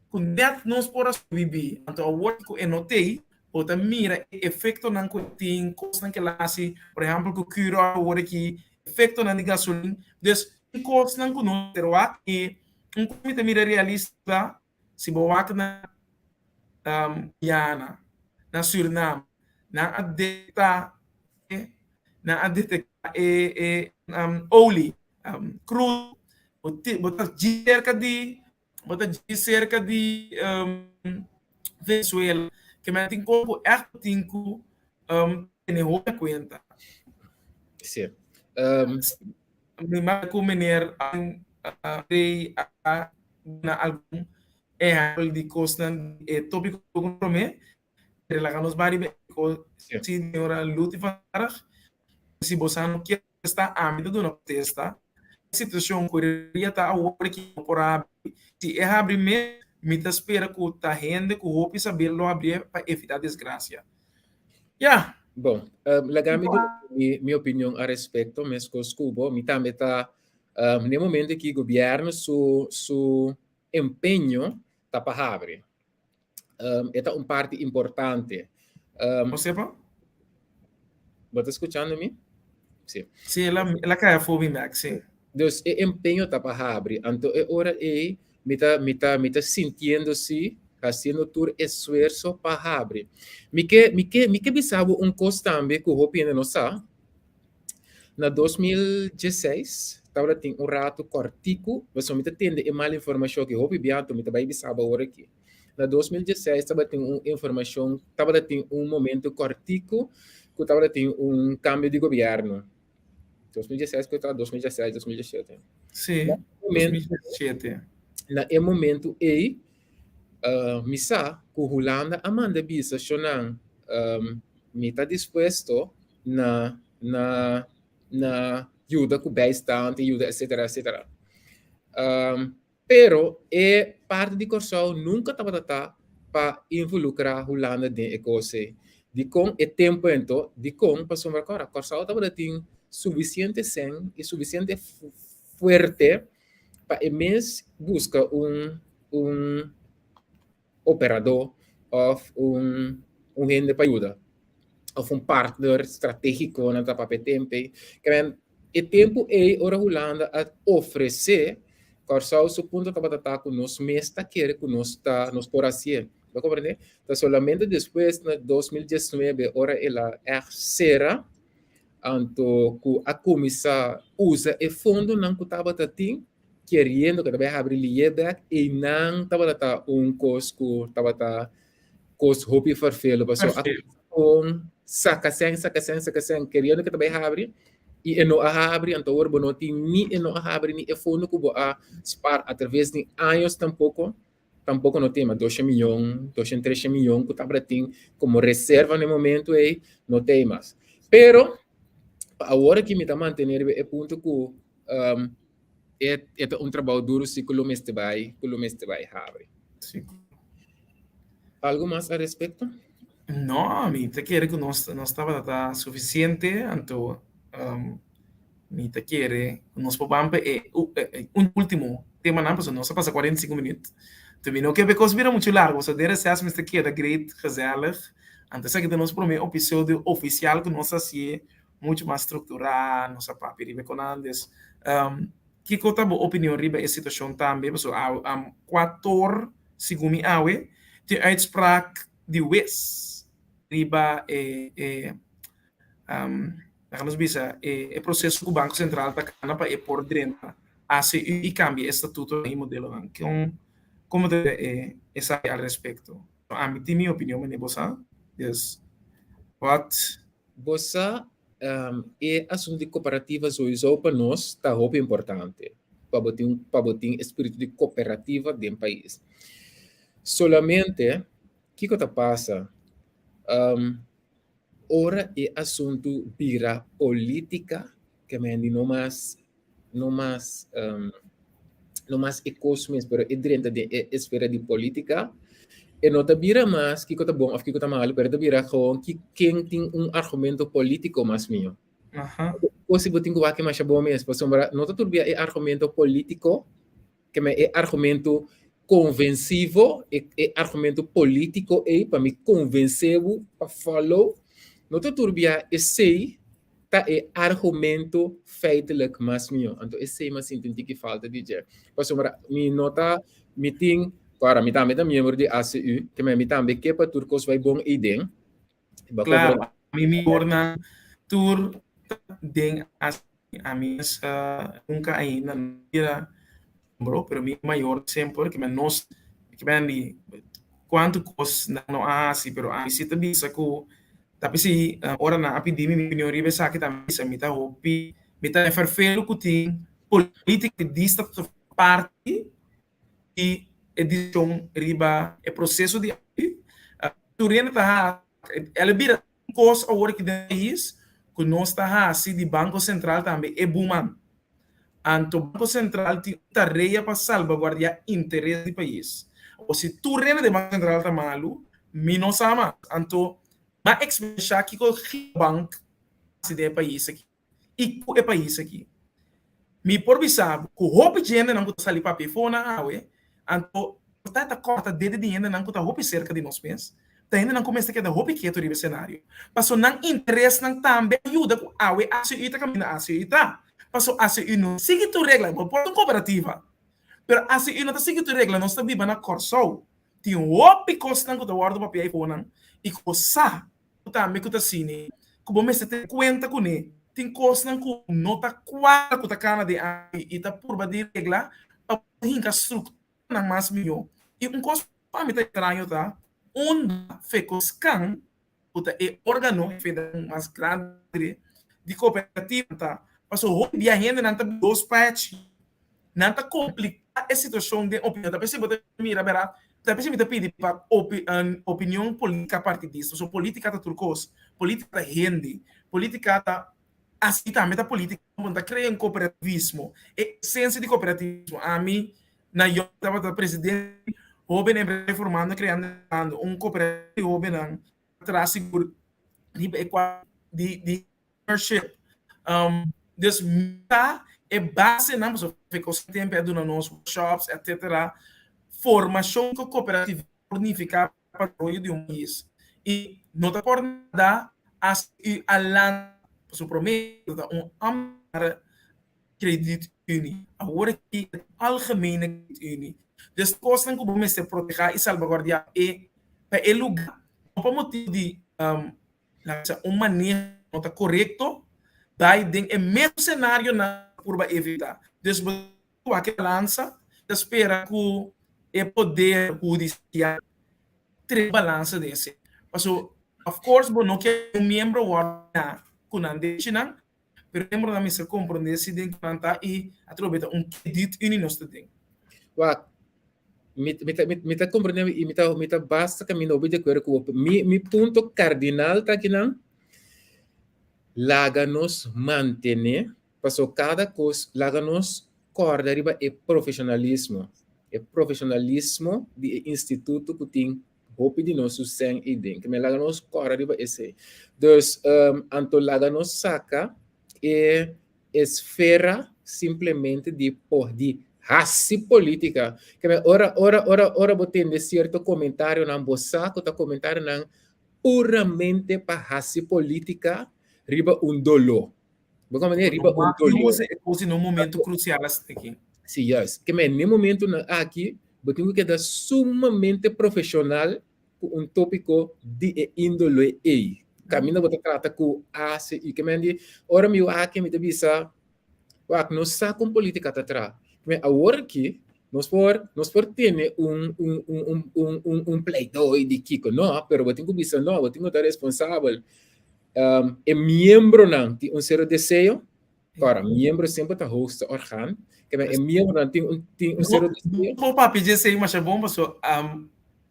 ku nèt nos por a sobrebibí. Anto awor ku e no t'ei, bo ta mira e efektonan ku e tin, kosnan ku el a hasi, por ehèmpel ku Curoil awor aki, efektonan di gasolin. Dus, tin kosnan ku nos mester wak i un kos mi ta mira realista, si bo wak na Guyana, na Surinam, nan a detektá e nan a detektá e e olie, crudo. Bo ti bo ta dji serka di bo ta dji serka di Venezuela. Ke men tin kos ku ègt bo tin ku tene hopi na kuenta. Sí. Mi manda ku meneer André a duna algun ehèmpel di kosnan di e tópiko ku promé. Pero laga nos bai riba e kos si señora Luti van Arg, si bo sa no kier kontestá, ami ta duna kontesta. E situashon ku ria ta awor aki no por habri. Si e habri mes, mi ta spera ku ta hende ku hopi saber lo habrié pa evitá desgrasia. Ya. Bon, laga mi duna mi opinion al respekto, meskos ku bo. Mi tambe ta, n'e momento aki gobièrnu su su empeño ta pa habri. E ta un parti importante. Bo sepa? Bo ta skuchando mi? Si. Si, el a el a kai afó mi bek, si. Dus e empeño ta pa habri. Anto e ora ei mi ta mi ta mi ta sintiendo si, hasiendo tur esfuerso pa habri. Mi ke mi ke mi ke bisa bo un kos tambe ku hopi hende no sa. Na 2016 tabata tin un ratu kòrtiku, pasobra mi ta tende e mal informashon aki hopi bia, anto mi ta bai bisa bo awor aki. Na 2016 tabatin un informashon, tabata tin un momento kòrtiku ku tabata tin un kambio di gobièrnu. 2016 ku ta 2016, 2017. Sí, 2017. Na e momento ei, mi sa ku Hulanda a manda bisa shonnan, mi ta dispuesto na na na yuda ku bijstand, yuda etcetera etcetera. Pero e parti di Kòrsou nunka tabata ta pa involukrá Hulanda den e kos ei. Dikon e tempu ento? Dikon? Pasobra kòrda, Kòrsou tabata tin sufisiente sèn i sufisiente fuerte pa e mes buska un un operadó òf un un hende pa yuda òf un partner stratégiko nan ta papia e tempu ei. E tempu ei ora Hulanda a ofresé, Kòrsou su punto tabata ta ku nos mes ta kere ku nos ta nos por hasié. Bo komprendé? Ta solamente despues na 2019 ora el a ègt sera, anto ku a kuminsá usa e fondonan ku tabata tin, keriendo ku ta bai habri lié bèk, einan tabata ta un kos ku tabata kos hopi ferfelu pasobra a kon saka sèn saka sèn saka sèn keriendo ke ta bai habri i e no a habri anto awor bo no tin ni e no a habri ni e fondo ku bo a spar atraves di años tampoko tampoko no tin mas dosha miyon dosha tresha miyon ku tabata tin komo reserva na e momento ei no tin mas pero pa awor aki mi ta mantene riba e punto ku E e ta un trabou duru si ku lo mester bai ku lo mester bai habri. Sí. Algo mas al respecto? No, mi ta kere ku nos nos tabata ta sufisiente, anto um, mi ta kere ku nos por ban pa e un último temanan, pasobra nos a pasa 45 minuut. Anto mi no ke pa e kos bira muchu largu, pasobra den reces mester keda great, gezellig. Anto esaki ta nos promé episodio ofisial ku nos a hasié muchu mas strukturá, nos a papia riba e konan. Dus, kiko ta bo opinion riba e situashon tambe? Pasobra awe, kuator, segun mi awe, tin uitspraak di wes riba e, e, Laga nos bisa e e proseso ku Banko Sentral ta kana pa e por drenta ACU i kambia e statutonan i modelonan. Kon kon bo ta mira e esaki al respekto? Ami tin mi opinion manera bo sa. Dus wat. Bo sa e asuntu di kooperativa souiso pa nos ta hopi importante pa bo tin pa bo tin e spiritu di kooperativa den pais. Solamente kiko ta pasa ora e asuntu bira politica ke men di no mas no mas no mas e kos mes pero e drenta den e esfera di politica e no ta bira mas kiko ta bon of kiko ta malu pero e ta bira gewoon ki ken tin un argumento politico mas miho. Kos si bo tin ku wak masha bon mes pasobra no ta tur bia e argumento politico ke men e argumento konvensivo e e argumento politico ei pa mi konvense bo pa follow no ta tur bia esei ta e argumento feitelijk mas mihó. Anto esei mi a sinti un tiki falta di dje. Pasobra mi no ta, mi tin, kòrda mi tambe ta miembro di ACU, ke men mi tambe ke pa tur kos bai bon eiden. Bo a Claro, mi miembronan tur ta den ACU. Ami nunka ainda no bira miembro, pero mi mayor semper ke men nos, ke men di kuantu kos nan no a hasi, pero ami si ta bisa ku Ta p'esei ora nan a pidi mi mi opinion riba esaki ta bisa mi ta hopi mi ta ferfelu ku tin politikedista ku ta parti di e disishon riba e proseso di tur hende ta hasi el a bira un kos awor aki den pais ku nos ta hasi di Banko Sentral tambe e buman. Anto Banko Sentral tin un tarea pa salbaguardiá interes di pais. Awor si tur hende den Banko Sentral ta malu, mi no sa mas. Anto m'a ekspreshá kiko Girobank hasi den e pais aki i ku e pais aki. Mi por bisa bo ku hopi djendenan ku ta sali papia fonan awe, anto por ta ta kòrta dede di hendenan ku ta hopi serka di nos mes, ta hendenan ku mester keda hopi ketu riba e senario. Paso nan interesnan tambe a yuda ku awe ACU ta kaminda ACU ta. Paso ACU no sigui tur regla, bo por ta un kooperativa, pero ACU no ta sigui tur regla, nos ta biba na Kòrsou, tin hopi kosnan ku ta wòrdu papia eifonan i ku bo sa ku tambe ku ta asina ku bo mester tene kuenta kuné, tin kosnan ku no ta kuadra ku ta kana den ACU i ta purba di regla pa bo hinka struktura nan mas mihó. I un kos ku ami ta extraño ta unda Fecoscan, ku ta e órgano federal mas grandi di kooperativa ta, pasobra hopi bia hendenan ta dos pachi, nan ta kompliká e situashon den opinion. Ta p'esei bo ta mira bèrdat, ta p'esei mi ta pidi pa opinion polítika partidista, pasobra polítika ta tur kos, polítika ta hende, polítika ta Asi tambe ta politica bo ta crea un cooperativismo. E esencia di cooperativismo. Ami na York tabata presidente hoben empresario formando creando un cooperativa di hobennan traha sigur riba e cua di di ownership. Dus mi ta e basenan pasobra Fecos tempo a duna nos workshops etcetera formacion cu cooperativismo por nifica pa desaroyo di un pais y no ta por nada as u a lanta pasobra prome ta un ambtenaar krediet unie awor aki e ta algemene krediet unie dus kosnan ku bo mester proteha y salbaguardia e pa e luga no pa motibu di laga bisa un maneho no ta korekto bai den e mesun senarionan purba evita dus bo Wak e balansa, ta spera ku e poder hudisial trese balansa den esei. Paso, of course bo no ke un miembro wòrdu na ku nan derechinan, pero e miembronan mester komprondé si den ku nan ta i atrobe ta un krediet-unie nos ta den. Wak, mi mi ta mi ta komprondé i mi ta mi ta basta kaminda hopi di akuerdo ku bo. Mi mi punto kardinal ta akinan, laga nos mantené Paso kada kos laga nos kòrda riba e profeshonalismo, e profeshonalismo di e instituto ku tin hopi di nos su sèn ei den. Ke men laga nos kòrda riba esei. Dus, anto laga nos saka e esfera simplemente di por di hasi polítika. Ke men ora ora ora ora bo tende sierto komentarionan bo sa ku ta komentarionan puramente pa hasi polítika riba un doló. Bo comprende? Riba un dolor. Usa e cos in un momento crucial aki. Sí, juist. Ke men, ne momentonan aki, bo tin ku keda sumamente profesional ku un tópiko di e índole ei. Kaminda bo ta trata ku ACU. Ke men di, ora mi wak mi ta bisa, wak, nos sa kon politika ta traha. Ke men awor aki nos por nos por tene un un un un un un un pleidooi di kiko, no, pero bo tin ku bisa no, bo tin ku ta responsabel. E miembronan tin un sero deseo, Ora, miembro semper ta hoogste orgaan. Ke men e miembronan tin un tin un sero deseo. No papia dje esei masha bon paso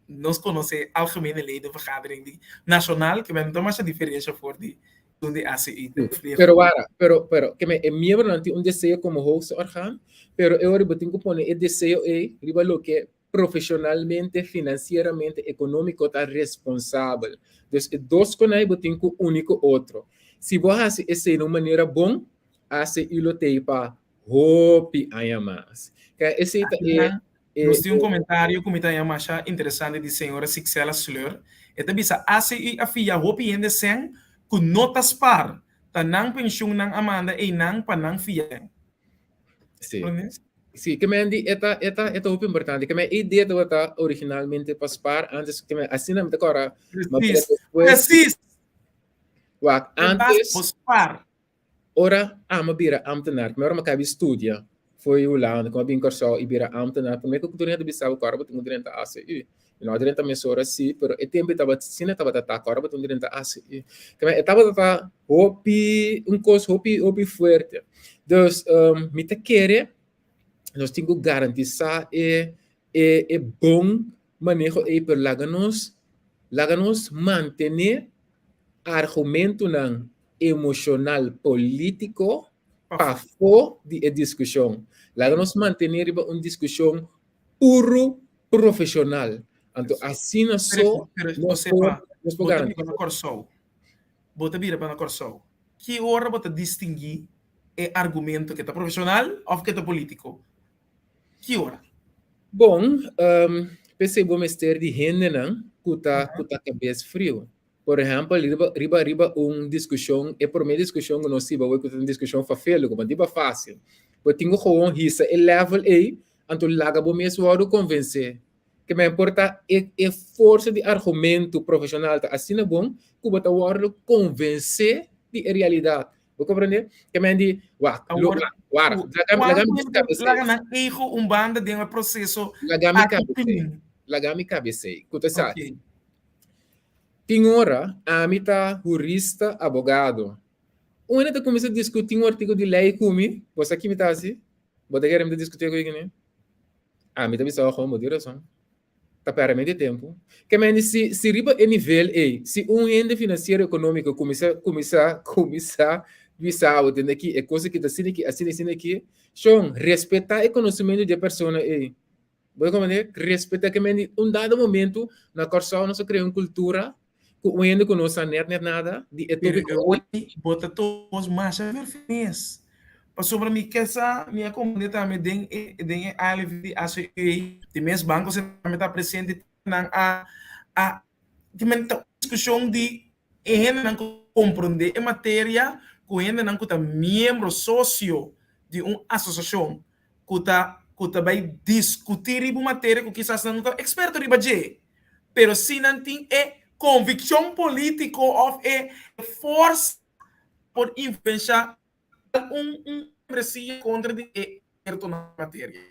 nos konosé Algemene Ledenvergadering di nashonal ke men no ta masha diferensha for di esun di ACI. Pero wara, pero pero ke men e miembronan tin un deseo komo hoogste orgaan, pero e ora bo tin ku pone e deseo ei riba loke profesionalmente, financieramente, economico ta responsabel. Dus e dos konai bo tin ku uni ku otro. Si bo hasi esei na un manera bon, ACU lo tei pa hopi aña mas. Kaya esei ta e e Nos tin un komentario ku mi ta haña masha interesante di señora Sixela Sleur. E ta bisa, ACU a fia hopi hende sèn ku no ta spar, ta nan penshun nan a manda einan pa nan fia sèn. Sí. Sí, ke men di e ta e ta e ta hopi importante. Ke men idea tabata originalmente pa spar antes ke men asina mi ta kora ma Precies. despues Precies. Wak, antes bo spar. Ora amo bira ambtenaar, me ora mi a kabi studia foi Hulanda, ku a bin Kòrsou i bira ambtenaar, promé ku tur hende bisa bo ku ora bo tin ku drenta ACU. Mi no a drenta mesora sí, pero e tempu e tabata asina tabata ta ku ora bo tin ku drenta ACU. Ke men e tabata ta hopi un kos hopi hopi fuerte. Dus mi ta kere nos tin ku garantisá e e e bon maneho ei, pero laga nos laga nos mantené argumentunan emoshonal polítiko pafó di e diskushon. Laga nos mantené riba un diskushon puru profesional. Anto asina so nos por nos por garantisa. Bo ta biba na Kòrsou. Bo ta bira pa na Kòrsou. Ki ora bo ta distinguí e argumento ke ta profesional òf ke ta polítiko? Ki ora? Bon, p'esei bo mester di hendenan ku ta ku ta kabes friu. Por ehèmpel, riba riba riba un diskushon, e promé diskushon ku nos hiba awor ku ta un diskushon fafelu, ku no diba fásil. Bo tin ku gewoon hisa e level ei, anto laga bo mes wòrdu konvensé. Ke men por ta e e forsa di argumentu profeshonal ta asina bon ku bo ta wòrdu konvensé di e realidat. Bo komprendé? Ke men di, wak, lo, Awor, wara, laga mi laga mi kabesei. Laga nan ego un banda den e proseso Laga mi kabesei, laga mi kabesei. Ku ta esaki? Tin ora, ami ta hurista, abogado. Un hende ta kuminsá diskutí un artíkulo di lei ku mi, bo sa ki mi ta hasi? Bo ta kere mi ta diskutí ku hende? Ami ta bisa, Ojo, bo tin rason. Ta pèrdè mi di tempu. Ke mende si, si riba e nivel ei, si un hende finansiero ekonómiko kuminsá, kuminsá, kuminsá bisa bo, tende aki, e kos aki ta asina aki, asina, asina aki, shon, respetá e konosementu di e persona ei. Bo ta comprende? Respeta ke men di un dado momento na Kòrsou nos a krea un kultura ku un hende ku no sa nèt nèt nada di e Pero tópiko e ei. Bo ta tos masha verfines. Pasobra mi ke sa, mi a comprende tambe den e den e ALV di ACU di mes Banko Sentral tambe ta presente nan a a di men ta un diskushon di e hendenan ku comprende e materia ku hendenan ku ta miembro sosio di un asosiashon ku ta ku ta bai diskutí riba un materia ku kisas nan no ta eksperto riba dje, pero si nan tin e konvikshon polítiko òf e forsa por influenshá un un membresia kontra di e eksperto na materia.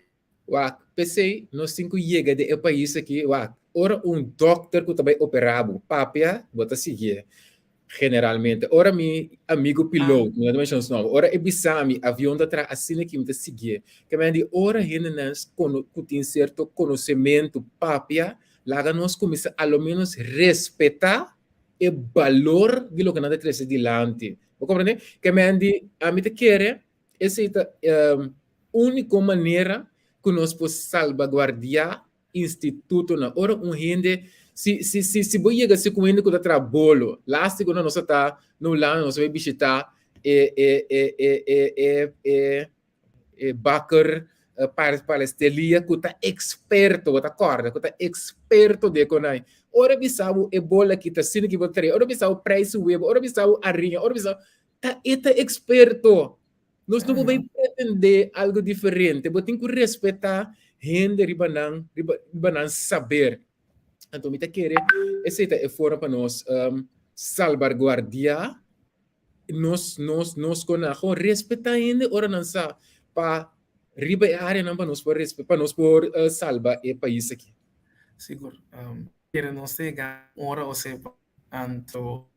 Wak, p'esei nos tin ku yega den e pais aki, wak, ora un dòkter ku ta bai operá bo papia, bo ta siguié. Generalmente, ora mi amigu piloot, mi no ta menciona su nomber, ora e bisa mi avion ta traha asina ki mi ta siguié. Ke men di ora hendenan ku tin sierto konosementu papia, laga nos kuminsá a lo menos respetá e balor di loke nan ta trese dilanti. Bo komprendé? Ke men di ami ta kere esei ta úniko manera ku nos por salbaguardiá institutonan. Ora un hende, si, si, si, si bo yega si ku un hende ku ta traha bolo, laatste ku nos a ta na Hulanda, nos a bai bishitá e, e, e, e, e, e, e, e bakker palesteria ku ta eksperto, bo ta kòrda, ku ta eksperto den konai. Ora bisa bo e bolo aki ta asina ki bo ta trae, ora bisa bo preis di webo, ora bisa bo ariña, ora bisa bo, ta e ta eksperto. Nos no por bay pretende algo diferente. Bo tin cu respeta hende riba nan, riba, riba nan saber. Anto mi ta kere esey ta e forma pa nos um, salbarguardiá nos nos nos kon nan gewoon respetá hende ora nan sa pa riba e áreanan pa nos por pa nos por salba e pais aki. Sigur. Kere nos ta yega ora osepa anto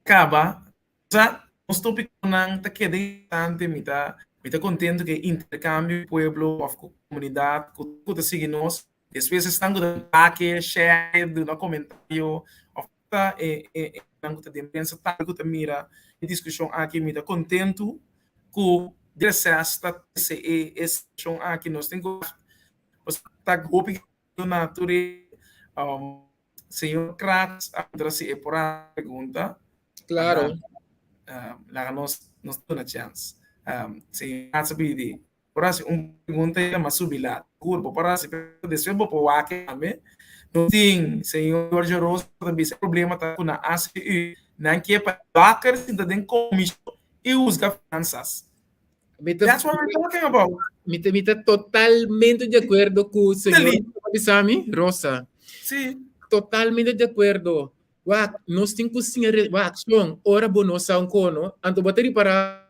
kaba Sa, nos tópikonan ta keda importante, mi ta mi ta kontento ku e interkambio ku pueblo òf ku komunidat ku ku ta sigui nos, despues esnan ku ta like, share, duna komentario òf ta e e esnan ku ta den prensa tambe ku ta mira e diskushon aki, mi ta kontentu ku DSS ta trese e e situashon aki, nos tin ku ta hopi na tur e Señor Kratz a puntra si e por a pregunta. Claro. Laga nos nos duna chance. Señor Kratz a pidi por hasi un pregunta y mas subi lat. Sigur bo por hasi pero despues bo por wak tambe. Nos tin señor Giorgio Rosa ta bisa e problema ta cu na ACU nan kier pa bakker sinta den comision y huzga finanzas. Mi ta, That's what we're talking about. Mi ta, mi ta totalmente de acuerdo ku señor Bisami, Rosa. Sí. Totalmente de acuerdo. Wak, nos tin ku siña, wak, son, ora bo no sa un kono, anto bo ta ripará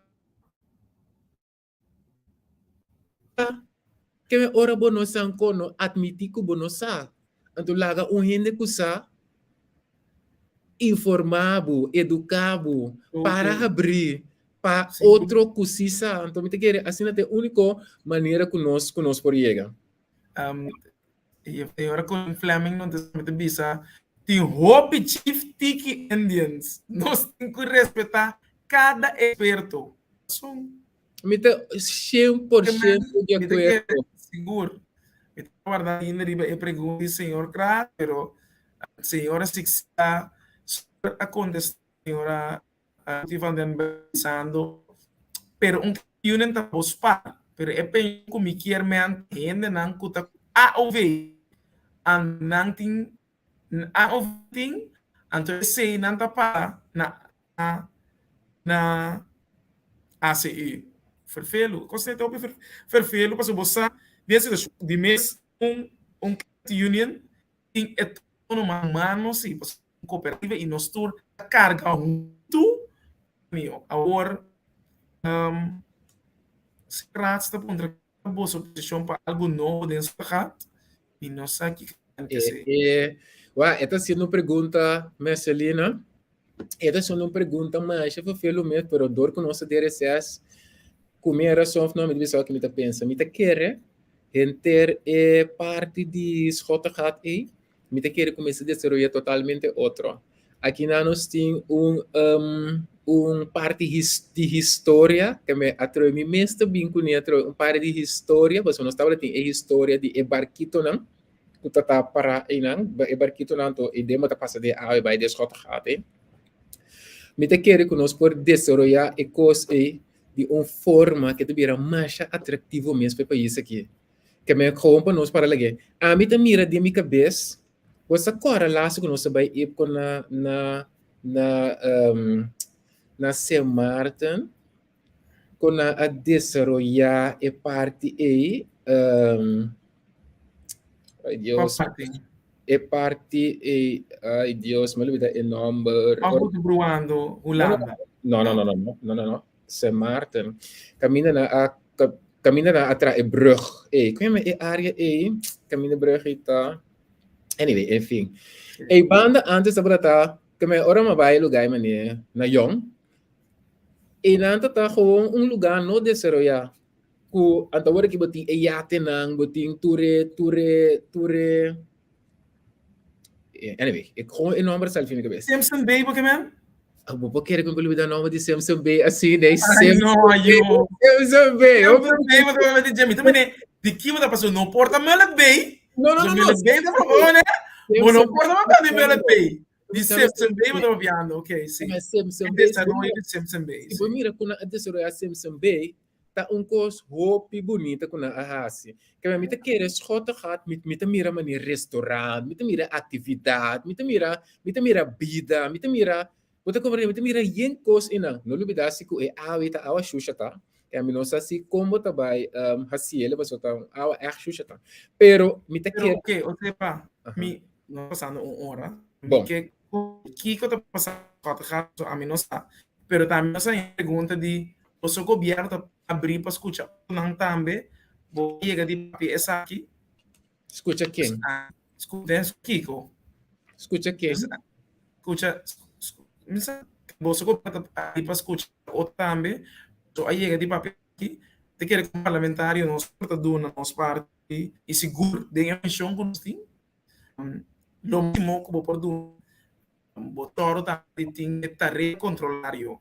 ke ora bo no sa un kono, admití ku bo no sa. Anto laga un hende ku sa informá bo, eduká bo, para habrí pa otro ku si sa. Anto mi ta kere asina ta e úniko manera ku nos ku nos por yega. E ora ku Fleming no ta mi ta bisa tin hopi Chief Tiki Indians. Nos tin ku respetá kada eksperto. Pasobra Mi ta 100% di akuerdo. Sigur. Mi ta warda ainda riba e pregunta di señor Kraat, pero señora Sixta a kontestá señora Ruthie van den Berg bisando, pero un union ta bo spar, pero e penshon ku mi kier men hendenan ku ta AOV, an nan tin AOV tin, anto esei nan ta para na na na ACU. Ferfelu, kos ta hopi ferfelu pasobra bo sa di e situashon di mes un un credit union tin e tono mas humano si pasobra un kooperativa i nos tur ta karga huntu mio. Awor si Rats ta puntra boso posishon pa algu nobo den su gat mi no sa kiko nan ke sey. Wa, e ta hasiendo un pregunta, Mercelina. E ta hasiendo un pregunta masha vervelu mes, pero dor ku nos ta den reses, ku mi e rason of no, mi ta bisa wak mi ta pensa. Mi ta kere henter e parti di Schottegat ei, mi ta kere kuminsá desaroyá totalmente otro. Aki nan nos tin un un parti di historia ke me atrobe mi mes ta bin kuné atrobe un parti di historia pasobra nos tabata tin e historia di e barkitonan ku ta ta pará einan e barkitonan anto e dema ta pasa den awa e bai den Schottegat ei. Mi ta kere ku nos por desaroyá e kos ei di un forma ke ta bira masha atraktivo mes pa e pais aki. Ke men gewoon pa nos para lag'é. Ami ta mira den mi kabes, bo sa kòrda laatste ku nos a bai Ipco na na na na Sint Maarten, ku nan a desaroyá e parti ei, ay Dios, e parti ei, ay Dios, mi a lubida e nòmber. Òf bo ta bruando Hulanda? No, no, no, no, no, no, no, no. Sint Maarten. Kaminda nan a kaminda nan a traha e brug ei. Kon yama e área ei? Kaminda e brug ei ta. Anyway, en fin. Ei banda antes tabata ta keme ora mi a bai e lugá ei manera na yòn. Einan ta ta gewoon un lugá no desaroyá. Ku anto awor aki bo tin e yatenan, bo tin tur e tur e tur e Anyway, ik gewoon e nomber sal fin mi cabeza. Simpson Bay bo ke men? Ah, bo por kere ku mi olvida nomber di Simpson Bay así, nee, Ay, no, ayo. Simpson Bay. Simpson Bay bo ta di Jimmy. También di ki bo ta pasó no porta Mullet Bay. No, no, no, no. Mullet Bay ta por ne? Bo no porta ma di Mullet Bay. Di Simpson Bay bo ta papiando, ok, sí. Simpson Bay. Desaroyo di Simpson Bay. Si bo mira ku nan a desaroyá Simpson Bay, Ta un kos hopi bunita ku nan a hasi. Kaba mi ta kere Schottegat, mi mi ta mira manera restaurant, mi ta mira aktividat, mi ta mira mi ta mira bida, mi ta mira, bo ta komprende? Mi ta mira yen kos einan. No lubida si ku e awa ei ta awa shusha ta, kaba mi no sa si kon bo ta bai hasiel pasobra ta un awa ègt shusha ta. Pero mi ta Pero kere. oke, osepa, mi no pasando un ora, mi Bon. ke. Kiko ta pasa so ami no sa. Pero tambe nos a pregunta di boso gobierno ta abri pa skucha nan tambe, bo yega di papia esaki. Skucha ken? Skucha kiko? Skucha ken? Skucha, boso gobierno ta abri pa skucha otro tambe, so a yega di papia aki, te kere ku parlamentario nos ta duna nos parti i sigur den e mishon ku nos tin, lo máximo ku bo por duna, bo toro tambe tin e tarea kontrolario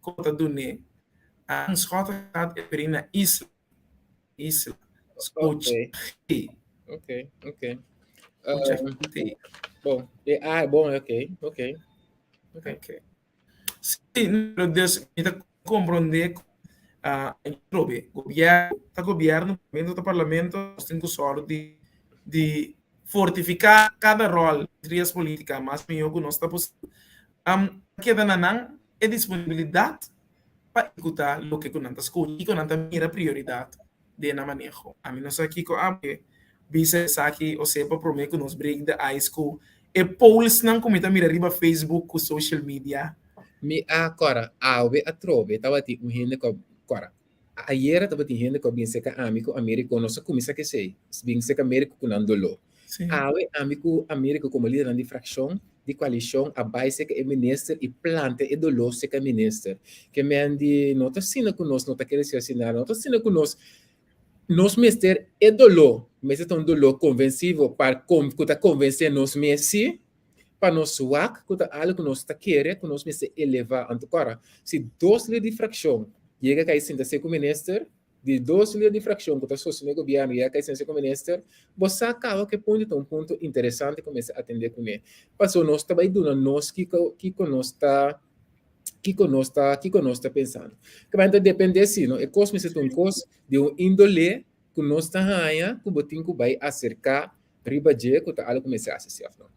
ku bo ta dun'é. Een schot gaat e na isla, isla, skucha G. Ok, ok. Skucha G. Bon, e ah, bon, ok, ok. Ok. Ok. Sí, pero dus mi ta komprondé ku atrobe gobièrnu ta gobièrnu, parlamento ta parlamento, nos tin ku sòru di di fortifiká kada ròl trias polítika mas mihó ku nos ta posibel. Ta keda na nan e disponibilidat pa ehekutá loke ku nan ta skucha, kiko nan ta mira prioridat den nan maneho. Ami no sa kiko a bisa esaki osea pa promé ku nos break the ice ku e polsnan ku mi ta mira riba Facebook ku social media. Mi a kòrda awe atrobe tabatin un hende ku a kòrda ayera tabatin hende ku a bin serka ami ku Americo nos a kuminsá ku esei bin serka Americo ku nan doló. Awe ami ku Americo komo lidernan di frakshon di koalishon a bai serka e minister i planta e doló serka e minister. Ke men di no ta asina ku nos no ta kere ser asina, no ta asina ku nos nos mester e doló mester ta un doló konvensivo pa ku ta konvensé nos mes si pa nos wak ku ta algu ku nos ta kere ku nos mester elevá. Anto kòrda si dos lider di frakshon yega kai sinta ser ku minister, Di dos lider di frakshon ku ta sostené gobièrnu i a kai sensia ku minister, bo sa kaba ku e punto ta un punto interesante ku mester atendé kuné. Pasobra nos ta bai duna nos kiko kiko nos ta kiko nos ta kiko nos ta pensando. Kaba ta dependé si no e kos mester ta un kos di un índole ku nos ta haña ku bo tin ku bai aserká riba dje ku ta algu ku mester hasi si òf no.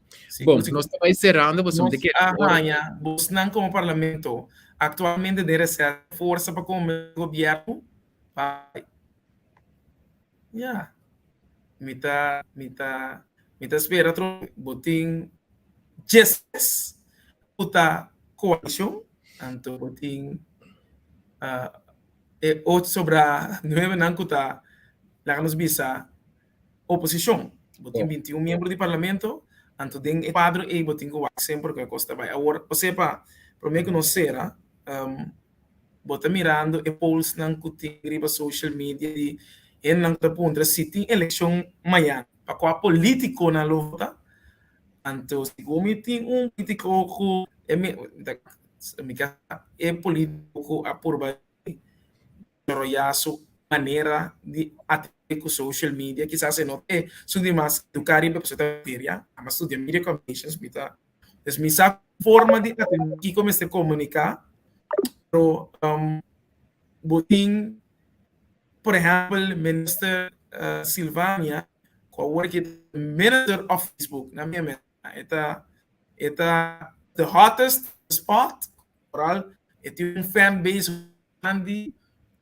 Bon, nos ta bai serando pasobra mi ta kere Nos a haña bosnan komo parlamento Aktualmente den reserva forsa pa konbensé gobièrnu pa ya mi ta mi ta mi ta spera atrobe bo tin djeses ku ta koalishon anto bo tin e ocho sobra nuevenan ku ta laga nos bisa oposishon. Bo tin 21 miembro di parlamento, anto den e kuadro ei bo tin ku wak semper ku e kos ta bai. Awor, bo sepa, promé ku nos sera, bo ta mirando e polsnan ku tin riba social media di hendenan ku ta puntra si tin elekshon mañana, pa kua politikonan lo vota? Anto, segun mi tin un politiko ku e mi mi ke sa e politiko ku a purba desaroyá su manera di atendé ku social media, kisas e no ta esun di mas eduká riba pasobra e ta materia, ami a studia media communications, mi ta, dus mi sa forma di atendé kiko mester komuniká, pero bo tin por ehèmpel minister Silvania ku awor aki ta minister of Facebook, na mi e ta e ta the hottest spot, foral e tin un fan base grandi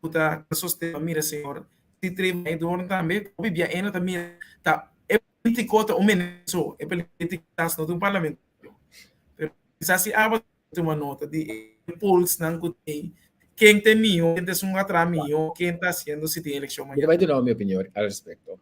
ku ta sostené. Mira señor Citre Maidorn tambe hopi bia ena ta mira ta e politico ta un mene so e politico tas no ta un parlamentario pero kisas si aba tuma nota di e polsnan ku tin ken ta e miho ken ta esun atra miho ken ta hasiendo si tin elekshon mañana. Mi ta bai duna mi opinion al respecto.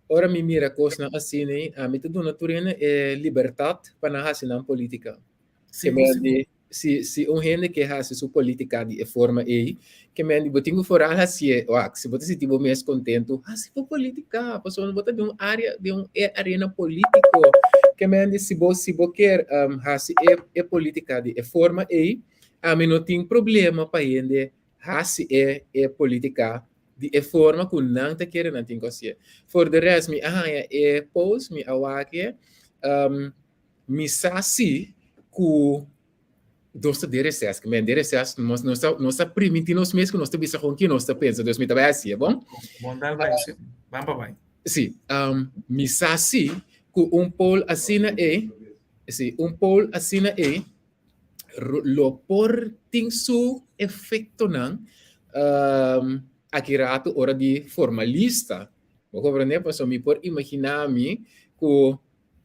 Ora mi mira kosnan asina ami ta duna tur hende e libertat pa nan hasi nan politica. Sigur sigur. Si si un hende ke hasi su politica di e forma ei, ke men di bo tin ku foral hasié, wak, si bo ta sinti bo mes kontentu, hasi bo politica, pasobra bo ta den un area, den un arena politico. Ke men di si bo si bo kier hasi e e politica di e forma ei, ami no tin problema pa hende hasi e e politica di e forma ku nan ta kere nan tin ku hasié. For de rest mi a haña e post, mi a wak e, Mi sa si ku nos ta den reses, ke men den reses nos nos ta nos ta primintí nos mes ku nos ta bisa kon ki nos ta pensa, dus mi ta bai hasié, bon? Bon, dal bai, si. Ban pa bai. Si, mi sa si ku un poll asina ei, si, un poll asina ei lo por tin su efektonan aki ratu ora di forma lista. Bo komprendé? Pasobra mi por imaginá mi ku.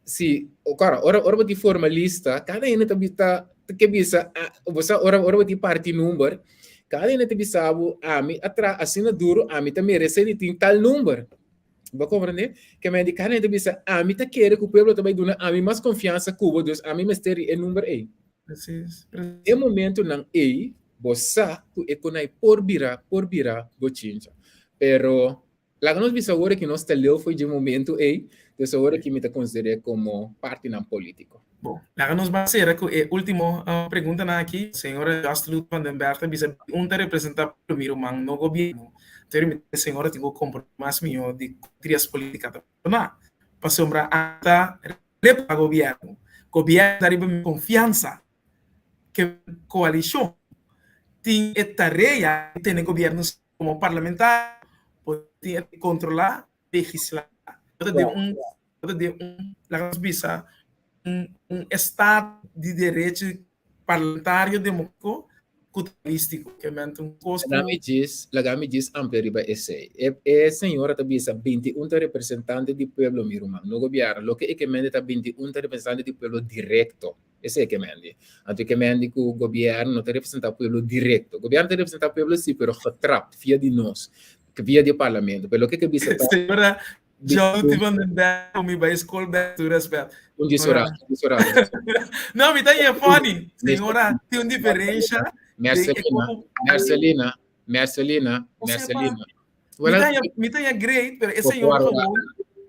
Si, ora, ora, ora bo tin forma lista, kada hende ta ta ke bisa, bo sa ora ora bo tin parti number, kada hende ta bisa bo, ami a traha asina duro, ami ta merese di tin tal number. Bo a komprende? Ke men di kada hende ta bisa, ami ta kere ku pueblo ta bai duna ami mas konfiansa ku bo, dus ami mester di e number ei. Precies, E momentonan ei, bo sa ku e konai por bira, por bira bochincha. Pero Laga nos bisa awor ki nos ta leu fo'i dje momento ei, dus awor ki mi ta konsider'é komo partinan polítiko. Bon, laga nos ban sera ku e último preguntanan aki. Señora Josteloot van den Berg ta bisa, Un ta representá pueblo, mi ruman, no gobièrnu. Pero mi ta señora tin ku komprondé mas mihó di kon trias polítika ta funshoná. Pasobra ami ta representá gobièrnu. Gobièrnu ta riba mi konfiansa. Ke koalishon tin e tarea di tene gobièrnu Como parlamentario bo tin e controla, legisla. Bo ta den un, bo ta den un, laga nos bisa, un, un estado di derecho parlamentario democratico cu ta realistico. Ke men ta un cos cu. Laga mi djis, laga mi djis amplia riba esey. E, e señora ta bisa 21 ta representante di pueblo, mi ruman, no gobierno. Loke e ke mende ta 21 ta representante di pueblo directo. Esei ke mendi. Anto e ke mendi ku gobièrnu no ta representá pueblo direkto. Gobièrnu ta representá pueblo sí, pero getrapt via di nos, via di e parlamento. Pero loke ke bisa ta. Señora Jolty van den Berg ku mi bai skol bèk tur rèspèt. Un djis ora, un djis ora. No, mi ta haña funny. Señora, tin un diferensha. Mercelina, Mercelina, Mercelina, Mercelina. Mi ta haña great, pero e señor gewoon,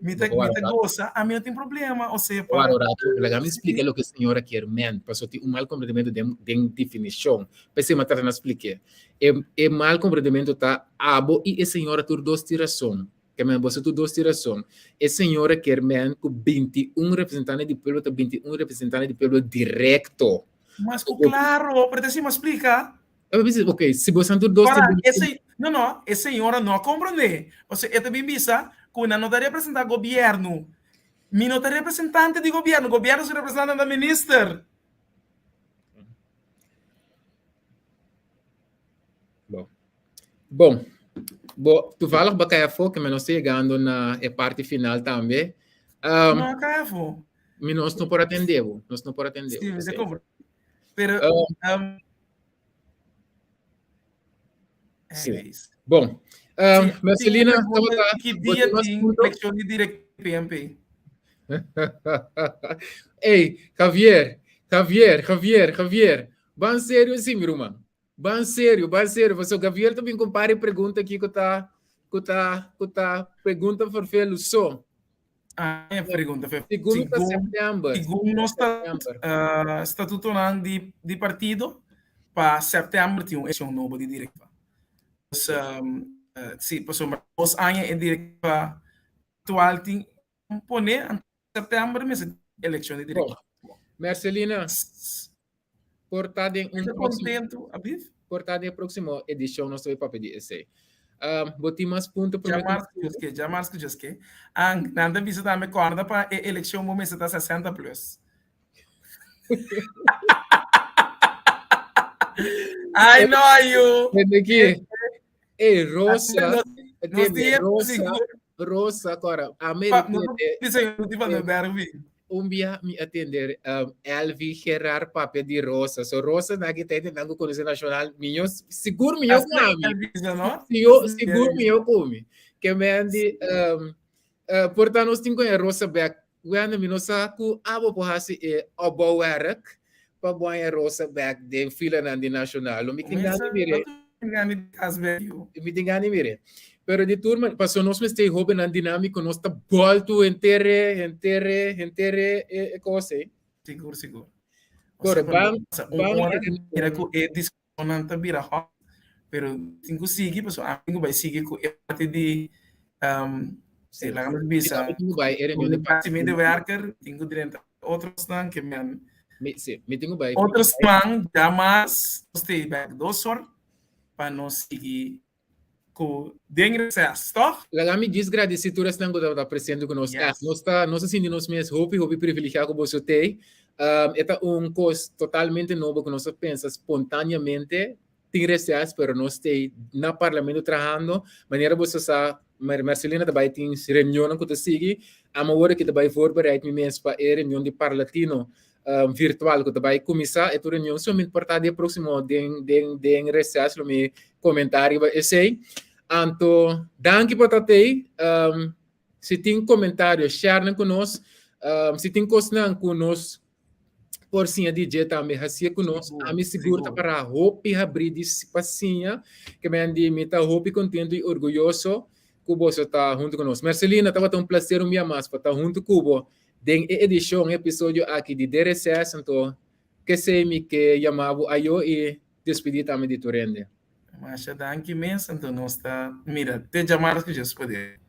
mi ta, mi ta goza, ami no tin problema, o sea, pa... Wara un rato, laga mi splika loke e señora kier men, pasobra tin un mal komprendementu den, den definishon. P'esei mi a trata na splik'é. E, e mal komprendementu ta, abo i e señora tur dos tin rason. Ke men, boso tur dos tin rason. E señora kier men ku 21 representante di pueblo ta 21 representante di pueblo direkto. Mas ku klaro, pero ta así mi a splika. Ok, si bosan tur dos Para, e se, no, no, e señora no a comprende. Pasobra e ta bin bisa cu nan no ta representa gobierno. Mi no ta representante di gobierno, gobierno su representante ta minister. Bon. Bon. Bo, toevallig ba cai afo, que mi nos ta yegando na e parte final tambe. Um, no cai afo. Mi nos no por atende bo, nos no por atende bo. Sí, mi ta comprende. Pero, um, Sí. Bon. Um, sí, Marcelina, ki dia tin eleccion di direct PNP? Hey, Javier, Javier, Javier, Javier. Ban serio sí, mi ruman. Ban serio, ban serio. Paso Javier ta bin con par de pregunta aquí ku ta, ku ta, ku ta pregunta vervelu so. Ah, e pregunta fe. Segun ta september. Segun nos uh, statutonan di, di partido, pa september tin un eleccion nobo di directiva. Dus, um, uh, si, pasobra dos aña e directiva actual tin pone, september mester eleccion di directiva. Bon. Mercelina, por ta den un próximo, contento, Abif? Por ta den próximo edicion nos ta papia di esei. Um, bo tin mas punto prome ku- Jamars ku ke, jamars ku ke. Ang, nan ta bisa tambe korda pa e eleccion bo mester ta 60 plus. I know you. Tende aki. Ei, Rosa, tende, Rosa, Rosa, kora, ame tende. Bisa yo ti van den Berg Un bia mi a tende um, Elvi Gerard papia di Rosa. So Rosa na ki tende nango konoce nacional, minho, sigur minho ku ami. Sigur, sigur minho ku mi. Ke men di, um, uh, porta nos tin con Rosa bek. Wende mi no sa ku abo por hasi e opbouwwerk pa boña Rosa bek den filanan di Nacional. Lo mi tin gana di mire. Mi tin gana di mire. Pero di tur man, paso nos mester hobennan dinámiko, nos ta bòltu henter e, henter e, henter e, e, e kos ei. Sigur, sigur. Kore, ban, ban, mira ku e discusionnan ta bira hot, pero tin ku sigui, pasobra ami tin ku bai sigui ku e parti di, um, Sí. laga nos bisa, Mi tin ku bai e reunion de parti medewerker, tin ku drenta otrosnan ke men. Mi, sí, mi tin ku bai. Otro siman, djamas, nos ta bek dos or pa nos sigui ku den reces, toch? Laga mi djis gradisí tur esnan ku tabata presente ku nos. Yes. Nos ta, nos a sinti nos mes hopi, hopi privilegiá ku boso t'ei. Um, e ta un kos totalmente nobo ku nos a pensa spontaneamente. Tin reces, pero nos t'ei na parlamento trahando. Manera boso sa, Marcelina ta bai tin reunionnan ku ta sigui. Amo awor aki ta bai voorbereid mi mes pa e reunion di Parlatino virtual ku ta bai kuminsá. E tur reunion sumamente por ta di e próksimo den den den reses lo mi komentá riba esei. Anto danki pa ta tei. Si tin komentario share nan ku nos. Si tin kosnan ku nos por siña di dje tambe hasié ku nos. Ami sigur ta para hopi habrí di pa siña. Ke men di mi ta hopi kontentu i orguyoso ku boso ta huntu ku nos. Mercelina, tabata un plaser un bia mas pa ta huntu ku bo den e edishon, e episodio aki di De Reces. Anto, kesei mi ke yama bo ayo i despidí tambe di tur hende. Masha danki mes, anto nos ta mira te djamars ku Dios poder.